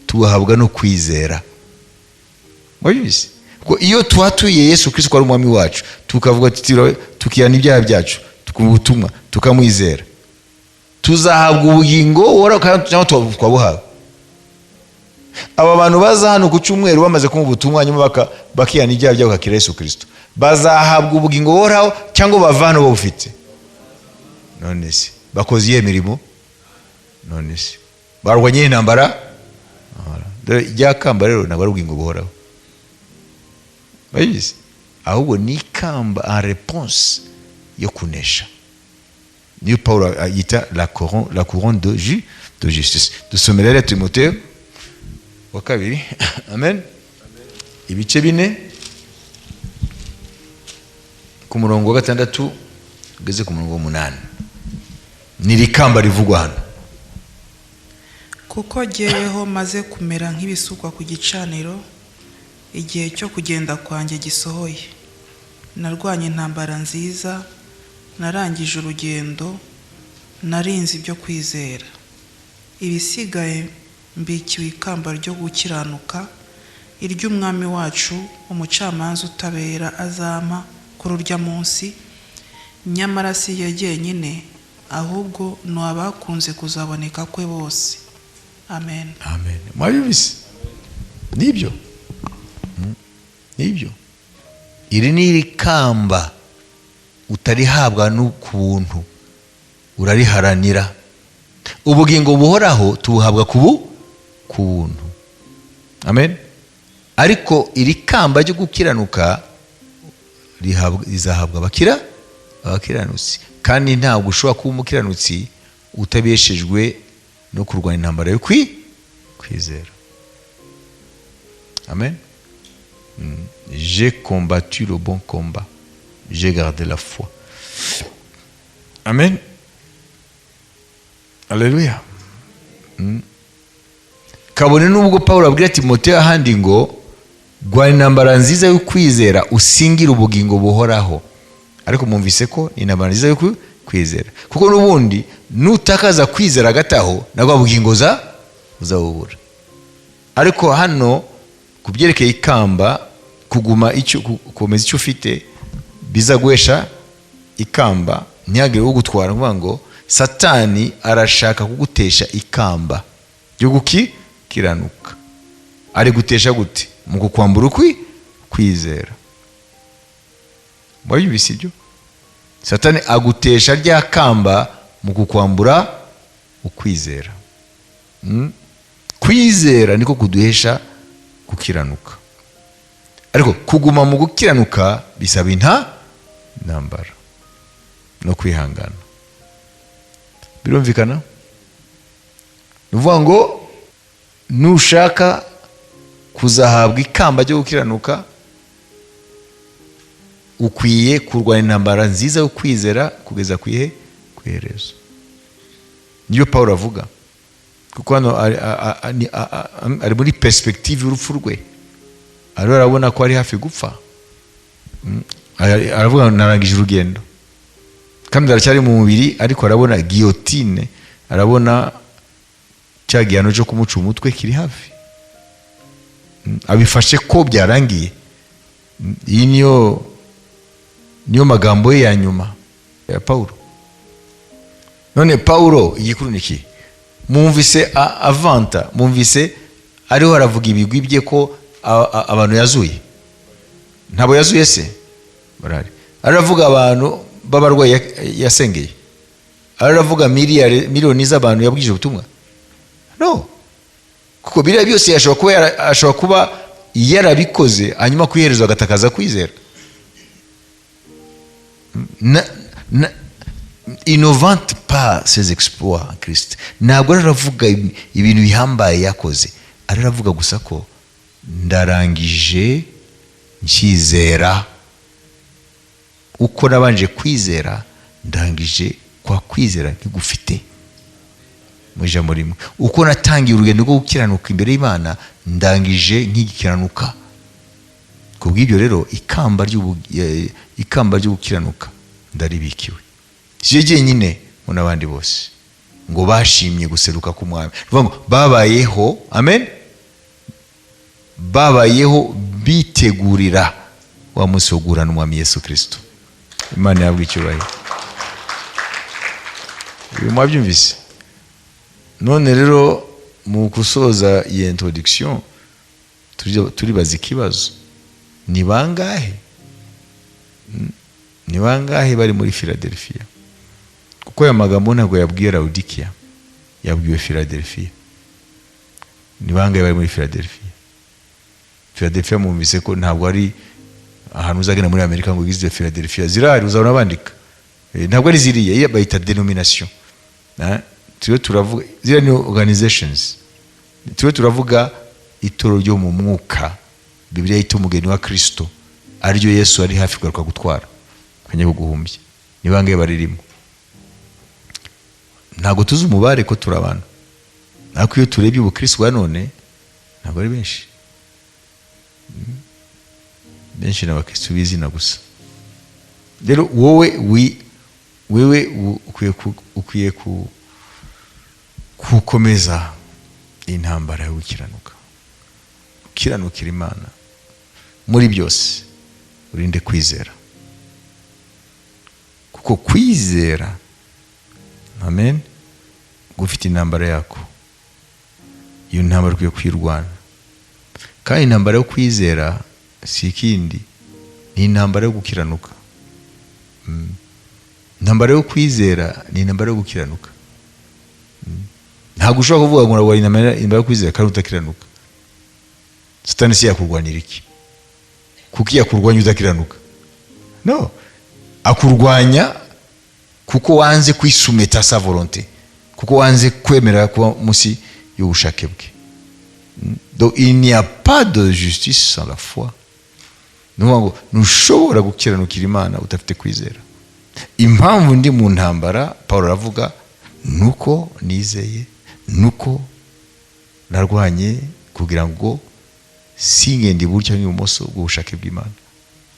tubuhabwa no kwizera. Wabizi kuko iyo twatuye Yesu Kristo ko ari umwami wacu, tukavuga tuti, tukihana ibyaha byacu, tukumva ubutumwa, tukamwizera, tuzahabwa ubugingo buhoraho kandi cyangwa twabuhawe. Aba bantu baza hano ku cyumweru bamaze kumva ubutumwa, hanyuma bakihana ibyaha byabo, bakakira Yesu Kristo, bazahabwa ubugingo buhoraho cyangwa bava hano babufite? None se bakoze iyihe mirimo? None se barwanye iyihe ntambara? Dore irya kamba rero ntabwo ari ubugingo buhoraho, babizi, ahubwo ni ikamba en réponse yo kunesha. Niyo Paul yita la couronne de justice. Dusomere rero Timoteyo wa kabiri, amen, ibice 4, ku murongo wa 6 ugeze ku murongo w'8. Ni iri kamba rivugwa hano. Kuko jyeweho maze kumera nk'ibisukwa ku gicaniro, igihe cyo kugenda kwanjye gisohoye. Narwanye intambara nziza, narangije urugendo, narinze ibyo kwizera. Ibisigaye mbikiwe ikamba ryo gukiranuka, iry'Umwami wacu, umucamanza utabera, azampa kuri urya munsi. Nyamara si ye jyenyine, ahubwo ni abakunze kuzaboneka kwe bose. Amen. Amen. Mwabibise? Nibyo. Nibyo, iri ni iri kamba utarihabwa n'ukuntu, urariharanira. Ubugingo buhoraho tubuhabwa ku buntu, amen, ariko iri kamba ryo gukiranuka rizahabwa abakiranutsi, kandi ntabwo ushobora kuba umukiranutsi utabeshejwe no kurwanya intambara yo kwizera. Amen. J'ai combattu le bon combat, j'ai gardé la foi. Amen. Alléluia. Kabone nubwo Paul abwira Timoteyo ahandi ngo rwana intambara nziza yo kwizera, usingire ubugingo buhoraho, ariko mwumvise ko ni intambara nziza yo kwizera, kuko n'ubundi nutakaza kwizera hagati aho, nabwo bugingo za uzabubura. Ariko hano ku byerekeye ikamba, kuguma icyo, gukomeza icyo ufite bizaguhesha ikamba, ntihagire ugutwara. Kuvuga ngo Satani arashaka kugutesha ikamba ryo gukiranuka. Ari gutesha gute? Mu kukwambura kwizera. Wabyumvise ibyo? Satani agutesha rya kamba mu kukwambura ukwizera. Kwizera niko kuduhesha gukiranuka, ariko kuguma mu gukiranuka bisaba intambara no kwihangana. Birumvikana? Ni ukuvuga ngo nushaka kuzahabwa ikamba ryo gukiranuka, ukwiye kurwanya intambara nziza yo kwizera kugeza ku iherezo. Niyo Paul avuga, kuko hano ari muri perspective y'urupfu rwe, ariho arabona ko ari hafi gupfa. Aravuga ngo narangije urugendo, kandi aracyari mu mubiri, ariko arabona guillotine, arabona cya giti cyo Cya gihano cyo kumuca umutwe kiri hafi. Abifashe ko byarangiye. Iyi niyo magambo ye ya nyuma ya Pawulo. None Pawulo, igikuru ni iki? Mwumvise avanta, mwumvise ariho aravuga ibigwi bye, ko abantu yazuye. Ntabwo yazuye se? Barahari. Aravuga abantu b'abarwayi yasengeye? Aravuga miliyari, miliyoni z'abantu yabwije ubutumwa? No, kuko biriya byose ashobora kuba yarabikoze, hanyuma ku iherezo agatakaza kwizera. Il ne vante pas ses exploits en Christ. Ntabwo aravuga ibintu bihambaye yakoze. Aravuga gusa ko ndarangije ncyizera, uko nabanje kwizera, ndangije kwa kwizera nkigufite. Mu ijambo rimwe, uko natangiye urugendo rwo gukiranuka imbere y'Imana, ndangije nkigikiranuka. Ku bw'ibyo rero, ikamba ryo gukiranuka ndaribikiwe, si yo jyenyine ngo n'abandi bose ngo bashimye guseruka k'Umwami. Ni ukuvuga ngo babayeho, amen, babayeho bitegurira wa munsi wo guhura n'Umwami Yesu Kirisito. Imana yabwa icyubahiro. Ibi mwabyumvise. None rero, mu gusoza iyi introduction, turibaza ikibazo: ni bangahe? Ni bangahe bari muri Philadelphia? Kuko aya magambo ntabwo yabwiye Laodikiya, yabwiwe Philadelphia. Ni bangahe bari muri Philadelphia? Philadelphia, mwumvise ko ntabwo ari ahantu uzagenda muri Amerika ngo ugize Philadelphia. Zirahari, uzabona bandika. Ntabwo ari ziriya, iyo bayita denomination. Turiho turavuga ziriya ni organizations. Turiho turavuga itorero ryo mu mwuka Bibiliya yita umugeni wa Kristo, ariryo Yesu ari hafi kugaruka gutwara akanya ko guhumbya. Ni bangahe baririmo? Ntabwo tuzi umubare ko turi abantu, ariko iyo turebye ubukristo bwa none, ntabwo ari benshi. Benshi ni abakristo b'izina gusa. Rero wowe wewe ukwiye gukomeza intambara yo gukiranuka, ukiranukira Imana muri byose, urinde kwizera, kuko kwizera, amen, gufite intambara yako. Iyo ntambara ukwiye kwirwana. Kandi intambara yo kwizera si ikindi, ni intambara yo gukiranuka. Intambara yo kwizera ni intambara yo gukiranuka. Ntabwo ushobora kuvuga ngo urarwanya intambara yo kwizera kandi utakiranuka. Satani si yakurwanira iki? Kuko iyo akurwanya udakiranuka, no akurwanya kuko wanze kwisumeta sa volonté, kuko wanze kwemera kuba munsi y'ubushake bwe. Donc il n'y a pas de justice sans la foi. Ni ukuvuga ngo ntushobora gukiranukira Imana udafite kwizera. Impamvu ndi mu ntambara, Paul aravuga, nuko nizeye, nuko narwanye kugira ngo singende iburyo cyangwa ibumoso bw'ubushake bw'Imana,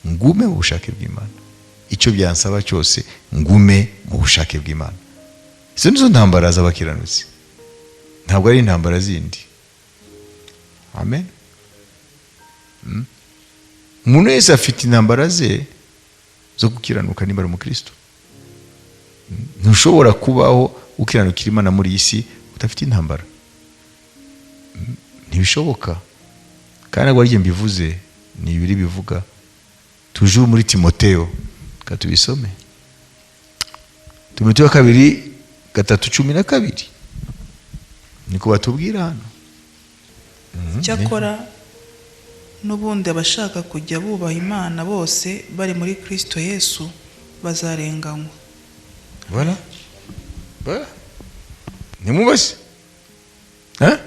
ngume mu bushake bw'Imana. Icyo byansaba cyose, ngume mu bushake bw'Imana. Izo nizo ntambara z'abakiranutsi, ntabwo ari intambara zindi. Amen. Umuntu wese afite intambara ze zo gukiranuka niba ari umukristo. Ntushobora kubaho ukiranukira Imana muri iyi si udafite intambara. Ntibishoboka. Kandi ntabwo ari njye mbivuze, ni ibiri bivuga toujours muri Timoteo. Reka tubisome, Timoteo wa kabiri 3:12, niko batubwira hano. Cyakora n'ubundi abashaka kujya bubaha Imana bose bari muri Kristo Yesu bazarenganywa. Voilà. Voilà. Ntimubaze. Hein?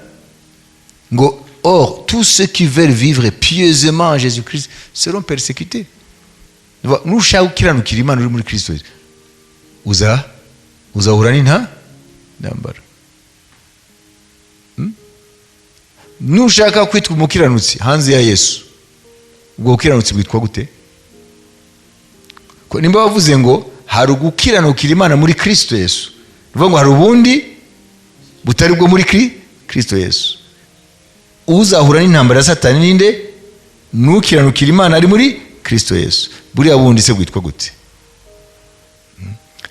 Ngo or tous ceux qui veulent vivre pieusement en Jésus-Christ seront persécutés. Nushaka gukiranukira Imana uri muri Kristo Yesu, uzahura n'inta ntambara. Nushaka kwitwa umukiranutsi hanze ya Yesu, ubwo bukiranutsi bwitwa gute? Ko nimba bavuze ngo hari ugukiranukira Imana muri Kristo Yesu, ni ukuvuga ngo hari ubundi butari bwo muri Kristo Yesu. Uzahura n'intambara ya Satani ninde? Nukiranukira Imana ari muri Kristo Yesu. Buriya bundi se bwitwa gute?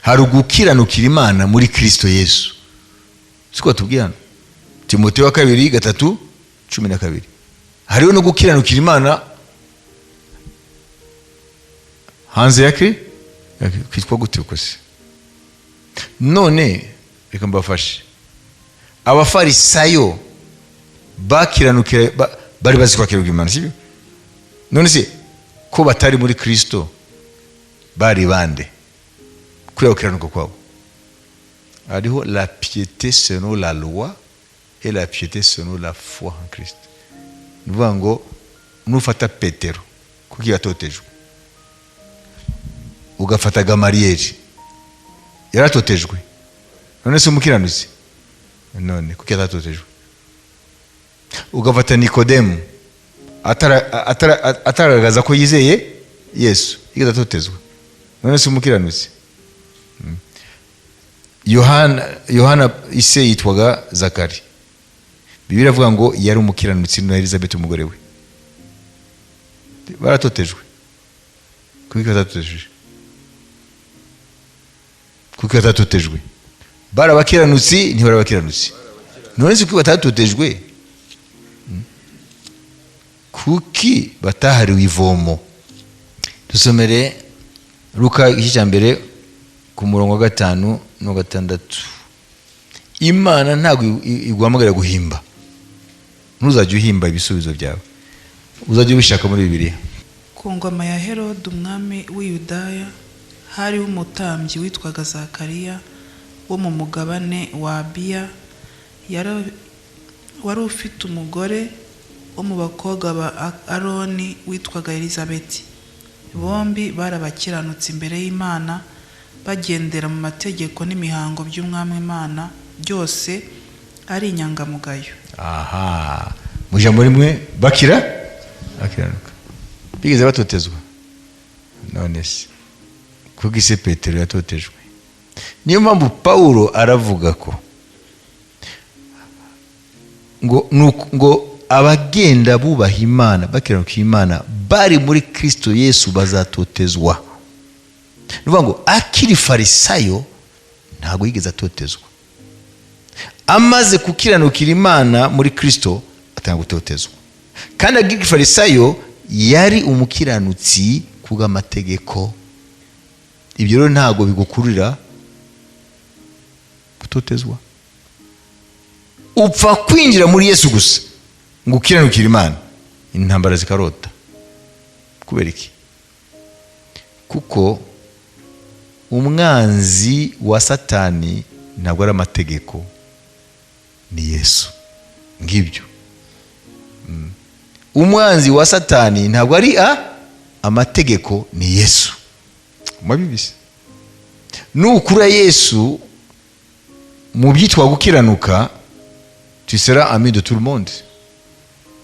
Hari ugukiranukira Imana muri Kristo Yesu, siko batubwiye hano Timoteyo wa kabiri 3:12. Hariho no gukiranukira Imana hanze ya kri kwitwa gute uko se? None reka mbafashe. Abafarisayo bakiranukira bari bazi kwakirwa Imana, sibyo? None se ko batari muri Kristo bari bande kuriya gukiranuka kwabo? Hariho la piété selon la loi et la piété selon la foi en Christ. Ni ukuvuga ngo nufata Petero kuko yatotejwe, ugafata Gamariyeri yaratotejwe, none se umukiranutsi none kuko yatatotejwe? Ugafata Nikodemu ataragaragaza ko yizeye Yesu, yigeze atotezwa? None se umukiranutsi? Yohana ise yitwaga Zakari, Bibiliya iravuga ngo yari umukiranutsi na Elizabeth umugore we. Baratotejwe? Kuki batatotejwe? Kuki batatotejwe? Bari abakiranutsi, ntibari abakiranutsi? None se kuki batatotejwe? Kuki batahariwe ivomo? Dusomere Luka igice cya 1 ku murongo wa 5 n'uwa 6. Imana ntabwo iguhamagarira guhimba. Ntuzajye uhimba ibisubizo byawe, uzajye ubishaka muri Bibiliya. Ku ngoma ya Herode umwami w'i Yudaya hariho umutambyi witwaga Zakariya wo mu mugabane wa Abiya, wari ufite umugore wo mu bakobwa ba Aroni witwaga Elizabeti. Bombi bari abakiranutsi imbere y'Imana, bagendera mu mategeko n'imihango by'Umwami Imana byose ari inyangamugayo. Aha, mu ijambo rimwe, bakiranuka. Bigeze batotezwa? None se kuko ise Petero yatotejwe? Niyo mpamvu Pawulo aravuga ko ngo ngo abagenda bubaha Imana, bakiranuka Imana, bari muri Kristo Yesu bazatotezwa. Ni ukuvuga ngo akiri farisayo ntabwo yigeze atotezwa, amaze gukiranukira Imana muri Kristo atanga gutotezwa. Kandi akiri farisayo yari umukiranutsi kubw'amategeko. Ibyo rero ntabwo bigukururira gutotezwa. Upfa kwinjira muri Yesu gusa ngo ukiranukire Imana, intambara zikarota. Kubera iki? Kuko umwanzi wa Satani ntabwo ari amategeko, ni Yesu. Ngibyo. Umwanzi wa Satani ntabwo ari amategeko, ni Yesu. Mwabibise? Nukura Yesu mu byitwa gukiranuka, tu seras ami de tout le monde,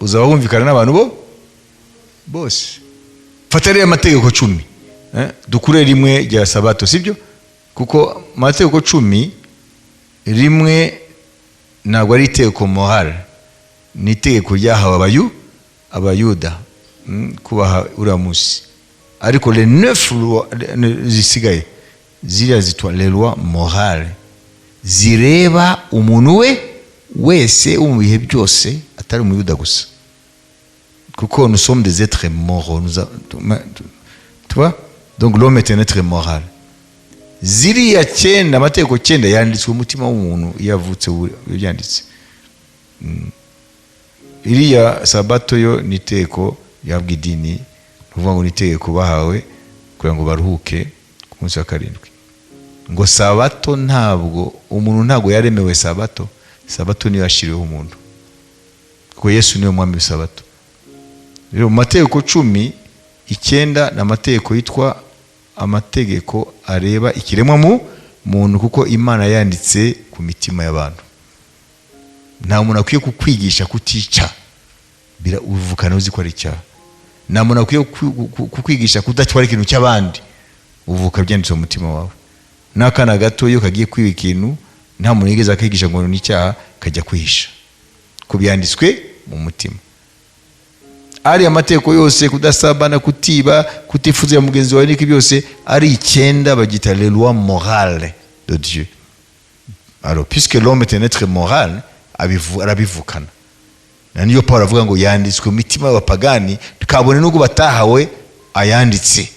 uzaba wumvikana n'abantu bo bose. Fata rero amategeko 10, dukure rimwe rya sabato, sibyo? Kuko amategeko 10 rimwe ntabwo ari itegeko moral, ni itegeko ryahawe abayuda kubaha uriya munsi. Ariko les 9 lois zisigaye ziriya zitwa les lois morales, zireba umuntu we wese wo mu bihe byose, atari umuyuda gusa, kuko nous sommes des êtres moraux, nous a, tu vois, donc l'homme est un être moral. Ziriya 9, amategeko 9 yanditswe mu mutima w'umuntu iyo avutse, byanditse. Iriya sabato yo ni itegeko rihabwa idini, ni ukuvuga ngo ni itegeko bahawe kugira ngo baruhuke ku munsi wa 7. Ngo sabato ntabwo umuntu ntabwo yaremewe sabato, sabato niyo yashyiriweho umuntu, kuko Yesu niwe mwami w'isabato. Rero mu mategeko 10, 9 ni amategeko yitwa amategeko areba ikiremwa mu muntu, kuko Imana yanditse ku mitima y'abantu. Nta muntu akwiye kukwigisha kutica, uvukana uzi ko ari icyaha. Nta muntu akwiye kukwigisha kudatwara ikintu cy'abandi, uvuka byanditse mu mutima wawe. N'akana gato iyo kagiye kwiba ikintu, nta muntu yigeze akigisha ngo ni icyaha, kajya kwihisha. Ku byanditswe mu mutima, ariya mategeko yose, kudasambana, kutiba, kutifuza mugenzi wawe, n'iki byose ari icyenda, bagita les lois morales de Dieu. Alors, puisque l'homme est un être moral, arabivukana. Na niyo Paul avuga ngo yanditswe mu mitima y'abapagani, kabone nubwo batahawe ayanditse,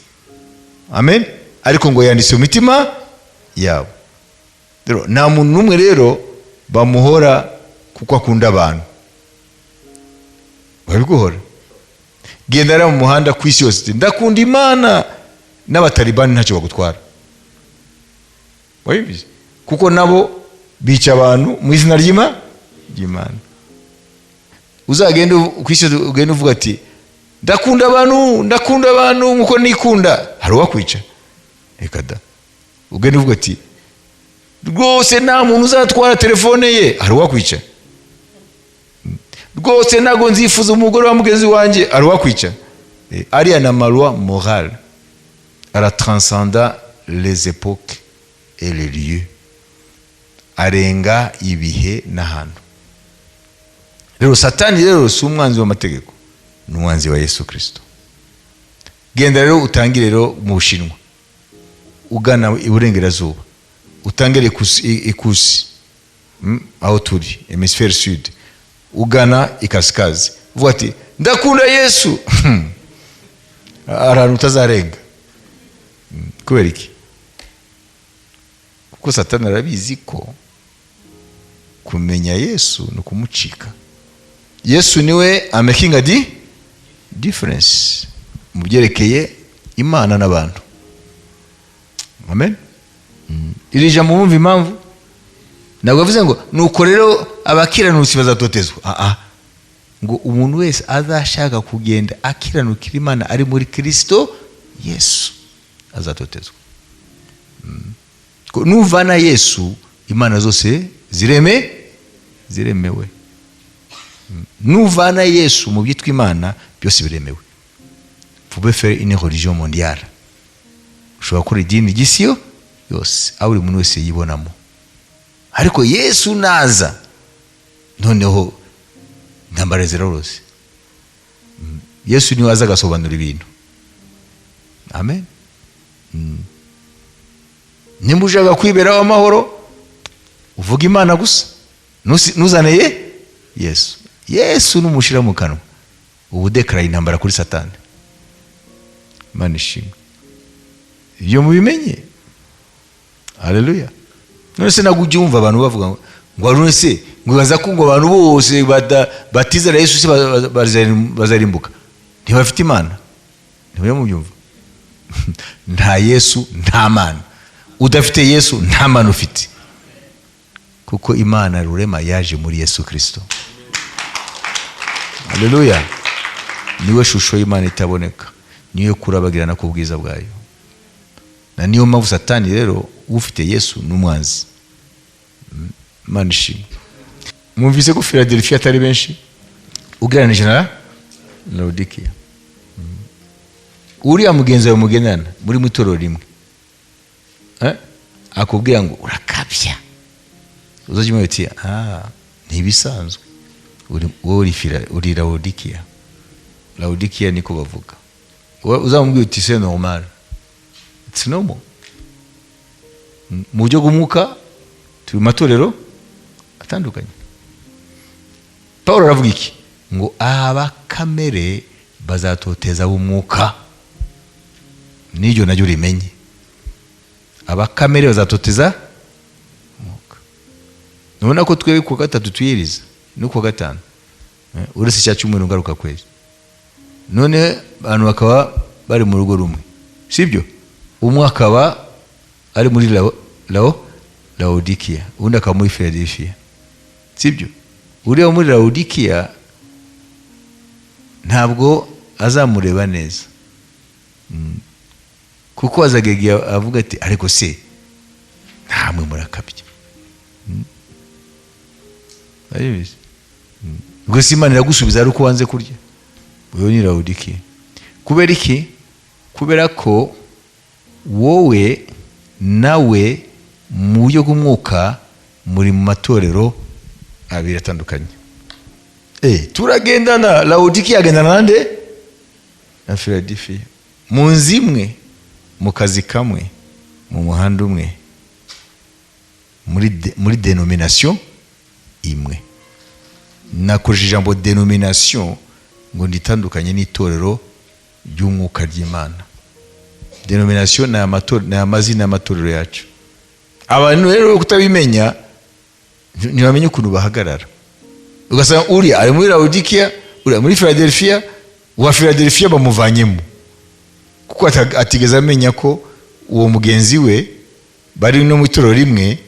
amen, ariko ngo yanditswe mu mitima yabo. Rero nta muntu n'umwe rero bamuhora kuko akunda abantu. Babiguhora, genda rero mu muhanda ku isi yose uti, "Ndakunda Imana," n'Abatalibani ntacyo bagutwara. Wabizi, kuko nabo bica abantu mu izina ry'Imana. Uzagenda ku isi yose, ugenda uvuga ati, "Ndakunda abantu, ndakunda abantu nkuko nikunda," hari uwakwica? Reka da. Ugenda uvuga ati, "Rwose nta muntu uzatwara telefone ye," hari uwakwica? "Rwose ntabwo nzifuza umugore wa mugenzi wanjye," hari uwakwica? Ariya ni ama lois morales, aratranscenda les époques et les lieux, arenga ibihe n'ahantu. Rero Satani rero si umwanzi w'amategeko, ni umwanzi wa Yesu Kirisito. Genda rero utangire rero mu Bushinwa, ugana iburengerazuba, utangire ikusi, aho turi hémisphère sud, ugana ikasikazi, uvuga ati, "Ndakunda Yesu," ahantu utazarenga. Kubera iki? Kuko Satani arabizi ko kumenya Yesu ni ukumucika. Yesu niwe making a difference mu byerekeye Imana n'abantu, amen. Iri jambo mwumva impamvu ntabwo bavuze ngo nuko rero abakiranutsi bazatotezwa. Ah ah, ngo umuntu wese azashaka kugenda akiranukira Imana ari muri Kirisito Yesu azatotezwa. Ko nuvana Yesu, imana zose ziremewe. Nuvana Yesu mu byitwa Imana, byose biremewe. Vous pouvez faire une religion mondiale, ushobora gukora idini ry'isi yo yose, aho buri muntu wese yibonamo. Ariko Yesu naza, noneho intambara zirarose. Yesu niwe aza agasobanura ibintu, amen. Nimba ushaka kwiberaho amahoro, uvuga Imana gusa, ntuzane ye Yesu. Yesu numushyira mu kanwa, uba udekaraye intambara kuri Satani. Imana ishimwe, ibyo mubimenye. Haleluya. None se ntabwo ujya wumva abantu bavuga ngo none se ngo baza ko ngo abantu bose batizera Yesu se bazarimbuka, ntibafite Imana? Ntibajya mubyumva? Nta Yesu, nta Mana. Udafite Yesu, nta Mana ufite, kuko Imana rurema yaje muri Yesu Kirisito. Haleluya. Niwe shusho y'Imana itaboneka, niyo kurabagirana ku bwiza bwayo. Na niyo mpamvu Satani rero, ufite Yesu ni umwanzi. Imana ishimwe. Mwumvise ko Philadelphia atari benshi ugereranije na Laodikiya. Uriya mugenzi wawe mugendana muri mu itorero rimwe, akubwira ngo urakabya, uzajya umubwira uti, "Ah, ntibisanzwe, wowe uri Laodikiya." Laodikiya niko bavuga. Wowe uzamubwira uti, "C'est normal, it's normal." Mu buryo bw'umwuka turi mu matorero atandukanye. Paul aravuga iki? Ngo abakamere bazatoteza ab'umwuka. N'iryo naryo rimenye, abakamere bazatoteza umwuka. Nubona ko twebwe ku wa gatatu twiyiriza no ku wa gatanu, uretse icya cyumweru ngaruka kwezi, none abantu bakaba bari mu rugo rumwe, sibyo? Umwe akaba ari muri Laodikiya, undi akaba muri Philadelphia, sibyo? Uriya wo muri Laodikiya ntabwo azamureba neza, kuko azagega avuga ati, "Ariko se ntamwe murakabya?" Arabizi. Ubwo se Imana iragusubiza ari uko wanze kurya? Uyu ni Laodikiya. Kubera iki? Kubera ko wowe nawe mu buryo bw'umwuka muri mu matorero abiri atandukanye. Turagendana. Lawodikiya agendana nande? Na Filadelfiya, mu nzu imwe, mu kazi kamwe, mu muhanda umwe, muri dénomination imwe. Nakoresheje ijambo dénomination ngo nditandukanye n'itorero ry'umwuka ry'Imana. Dénomination ni amazina y'amatorero yacu. Abantu rero kutabimenya, ntibamenya ukuntu bahagarara. Ugasanga uriya ari muri Lawodikiya, uriya muri Philadelphia. Uwa Philadelphia bamuvanyemo kuko atigeze amenya ko uwo mugenzi we bari no mu itorero rimwe,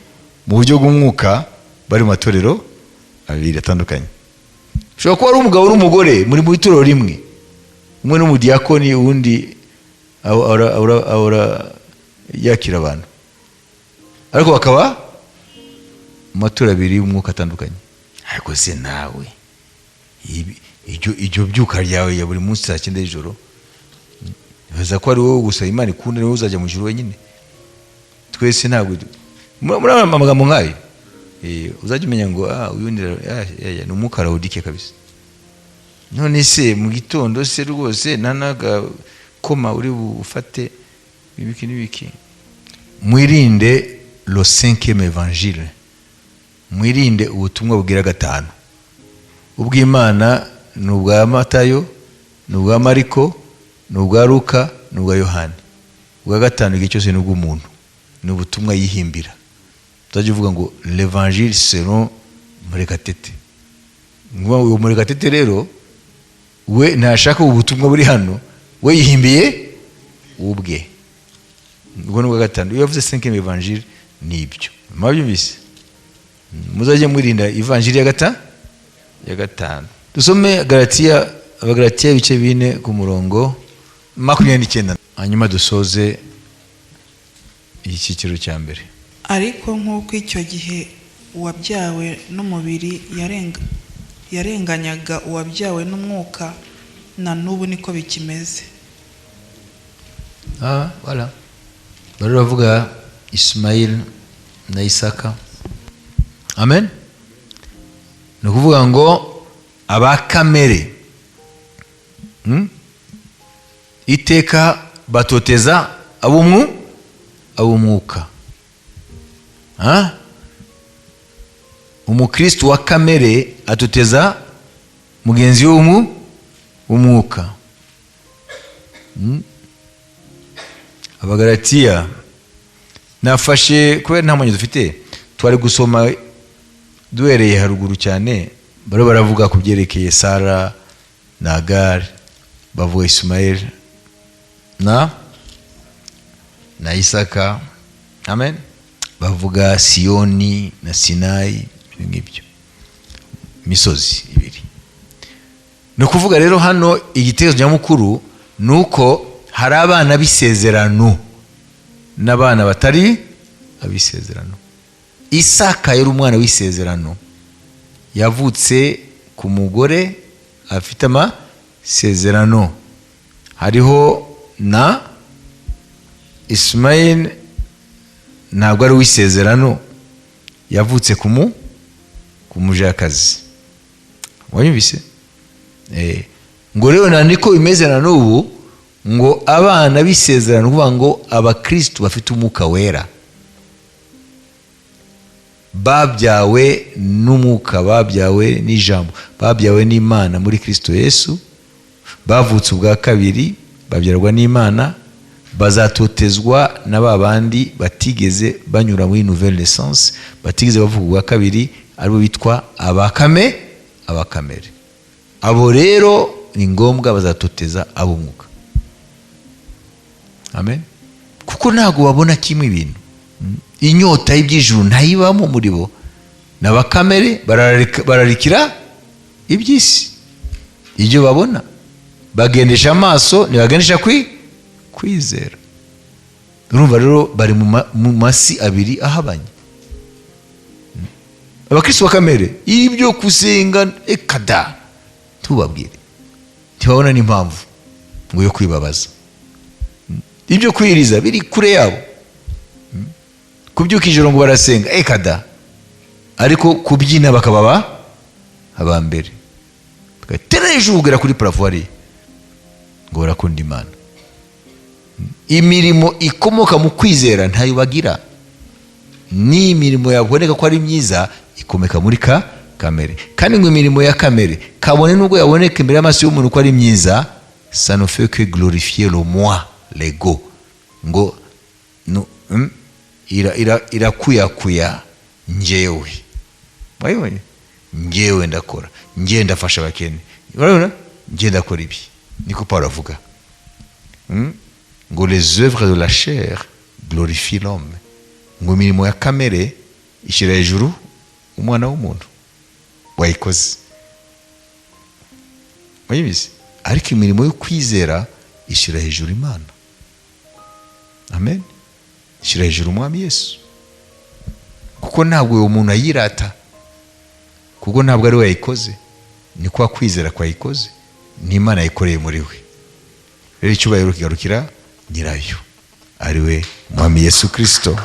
mu buryo bw'umwuka bari mu matorero abiri atandukanye. Ushobora kuba ari umugabo n'umugore muri mu itorero rimwe, umwe n'umudiyakoni, uwundi ahora yakira abantu, ariko bakaba mu matorero abiri y'umwuka atandukanye. Ariko se nawe iryo byuka ryawe ya buri munsi saa 9 y'ijoro, nibaza ko ari wowe gusa Imana ikunda, niwowe uzajya mu ijuru wenyine? Twese ntabwo muri aya magambo nk'ayo, uzajya umenya ngo uyu ni ni umwuka Lawodike kabisa. None se mu gitondo se rwose nta n'agakoma uri bufate, ibiki n'ibiki? Mwirinde le cinquième évangile, mwirinde ubutumwa bubwira gatanu. Ubw'Imana ni ubwa Matayo, ni ubwa Mariko, ni ubwa Luka, ni ubwa Yohani. Ubwa gatanu igihe cyose ni ubw'umuntu, ni ubutumwa yihimbira. Uzajya uvuga ngo "L'évangile selon Murekatete". Ngo uwo Murekatete rero we ntashaka ubu butumwa buri hano, we yihimbiye ubwe. Ubwo ni ubwa gatanu. Iyo yavuze cinquième évangile, ni ibyo mwabyumvise. Muzajye mwirinda ivanjiri ya gatanu. Dusome Galatiya, Abagalatiya ibice 4 ku murongo 29, hanyuma dusoze icyiciro cya mbere. Ariko nk'uko icyo gihe uwabyawe n'umubiri yarenganyaga uwabyawe n'umwuka, na n'ubu niko bikimeze. Ah, voilà. Bari bavuga Ismail na Isaka. Amen. Ni ukuvuga ngo abakamere, Iteka batoteza ab'umwuka. Ah? Umukristo wa kamere atoteza mugenzi we w'umwuka. Abagalatiya nafashe kubera nta mwanya dufite, twari gusoma duhereye haruguru cyane. Bari baravuga ku byerekeye Sara na Agari, bavuga Ismael na Isaka. Amen. Bavuga Siyoni na Sinayi, ibintu nk'ibyo, imisozi ibiri. Ni ukuvuga rero hano igitekerezo nyamukuru ni uko hari abana b'isezerano n'abana batari ab'isezerano. Isaka yari umwana w'isezerano, yavutse ku mugore afite amasezerano. Hariho na Ismail, ntabwo ari uw'isezerano, yavutse ku mujakazi. Wanyumvise? Ngo rero na niko bimeze na n'ubu, ngo abana b'isezerano, kuvuga ngo abakristu bafite Umwuka Wera, babyawe n'umwuka, babyawe n'ijambo, babyawe n'Imana muri Kristo Yesu, bavutse ubwa kabiri, babyarwa n'Imana, bazatotezwa na ba bandi batigeze banyura muri nouvelle naissance, batigeze bavuka ubwa kabiri, aribo bitwa abakamere. Abo rero ni ngombwa bazatoteza ab'umwuka. Amen. Kuko ntabwo babona kimwe ibintu. Inyota y'iby'ijuru ntayibamo muri bo. Ni abakamere, bararikira iby'isi, ibyo babona bagendesha amaso, ntibagendesha kwizera. Urumva rero bari mu masi abiri ahabanye. Abakristo ba kamere, ibyo gusenga ekada ntubabwire, ntibabona n'impamvu ngo yo kwibabaza. Ibyo kwiriza biri kure yabo. Kubyuka ijoro ngo barasenga, ekada, ariko kubyina bakaba aba mbere. Bagatera hejuru kugera kuri plafond hariya, ngo barakunda Imana. Imirimo ikomoka mu kwizera ntayo bagira. Ni imirimo yaboneka ko ari myiza, ikomeka muri ka kamere. Kandi ngo imirimo ya kamere, kabone nubwo yaboneka imbere y'amaso y'umuntu ko ari myiza, ça ne fait que glorifier le moi, l'ego. Ngo no, irakuyakuya njyewe. Wabibonye? Njyewe ndakora, njyewe ndafasha abakene, urabona, njyewe ndakora ibi. Niko Paul avuga. Ngo les œuvres de la chair glorifient l'homme, ngo imirimo ya kamere ishyira hejuru umwana w'umuntu wayikoze. Wayibizi? Ariko imirimo yo kwizera ishyira hejuru Imana. Amen. Ishyira hejuru Umwami Yesu, kuko ntabwo uwo muntu ayirata, kuko ntabwo ari we yayikoze, ni kwa kwizera kwayikoze, ni Imana yayikoreye muri we. Rero icyubahiro kigarukira nyirayo, ari we Mwami Yesu Kirisito.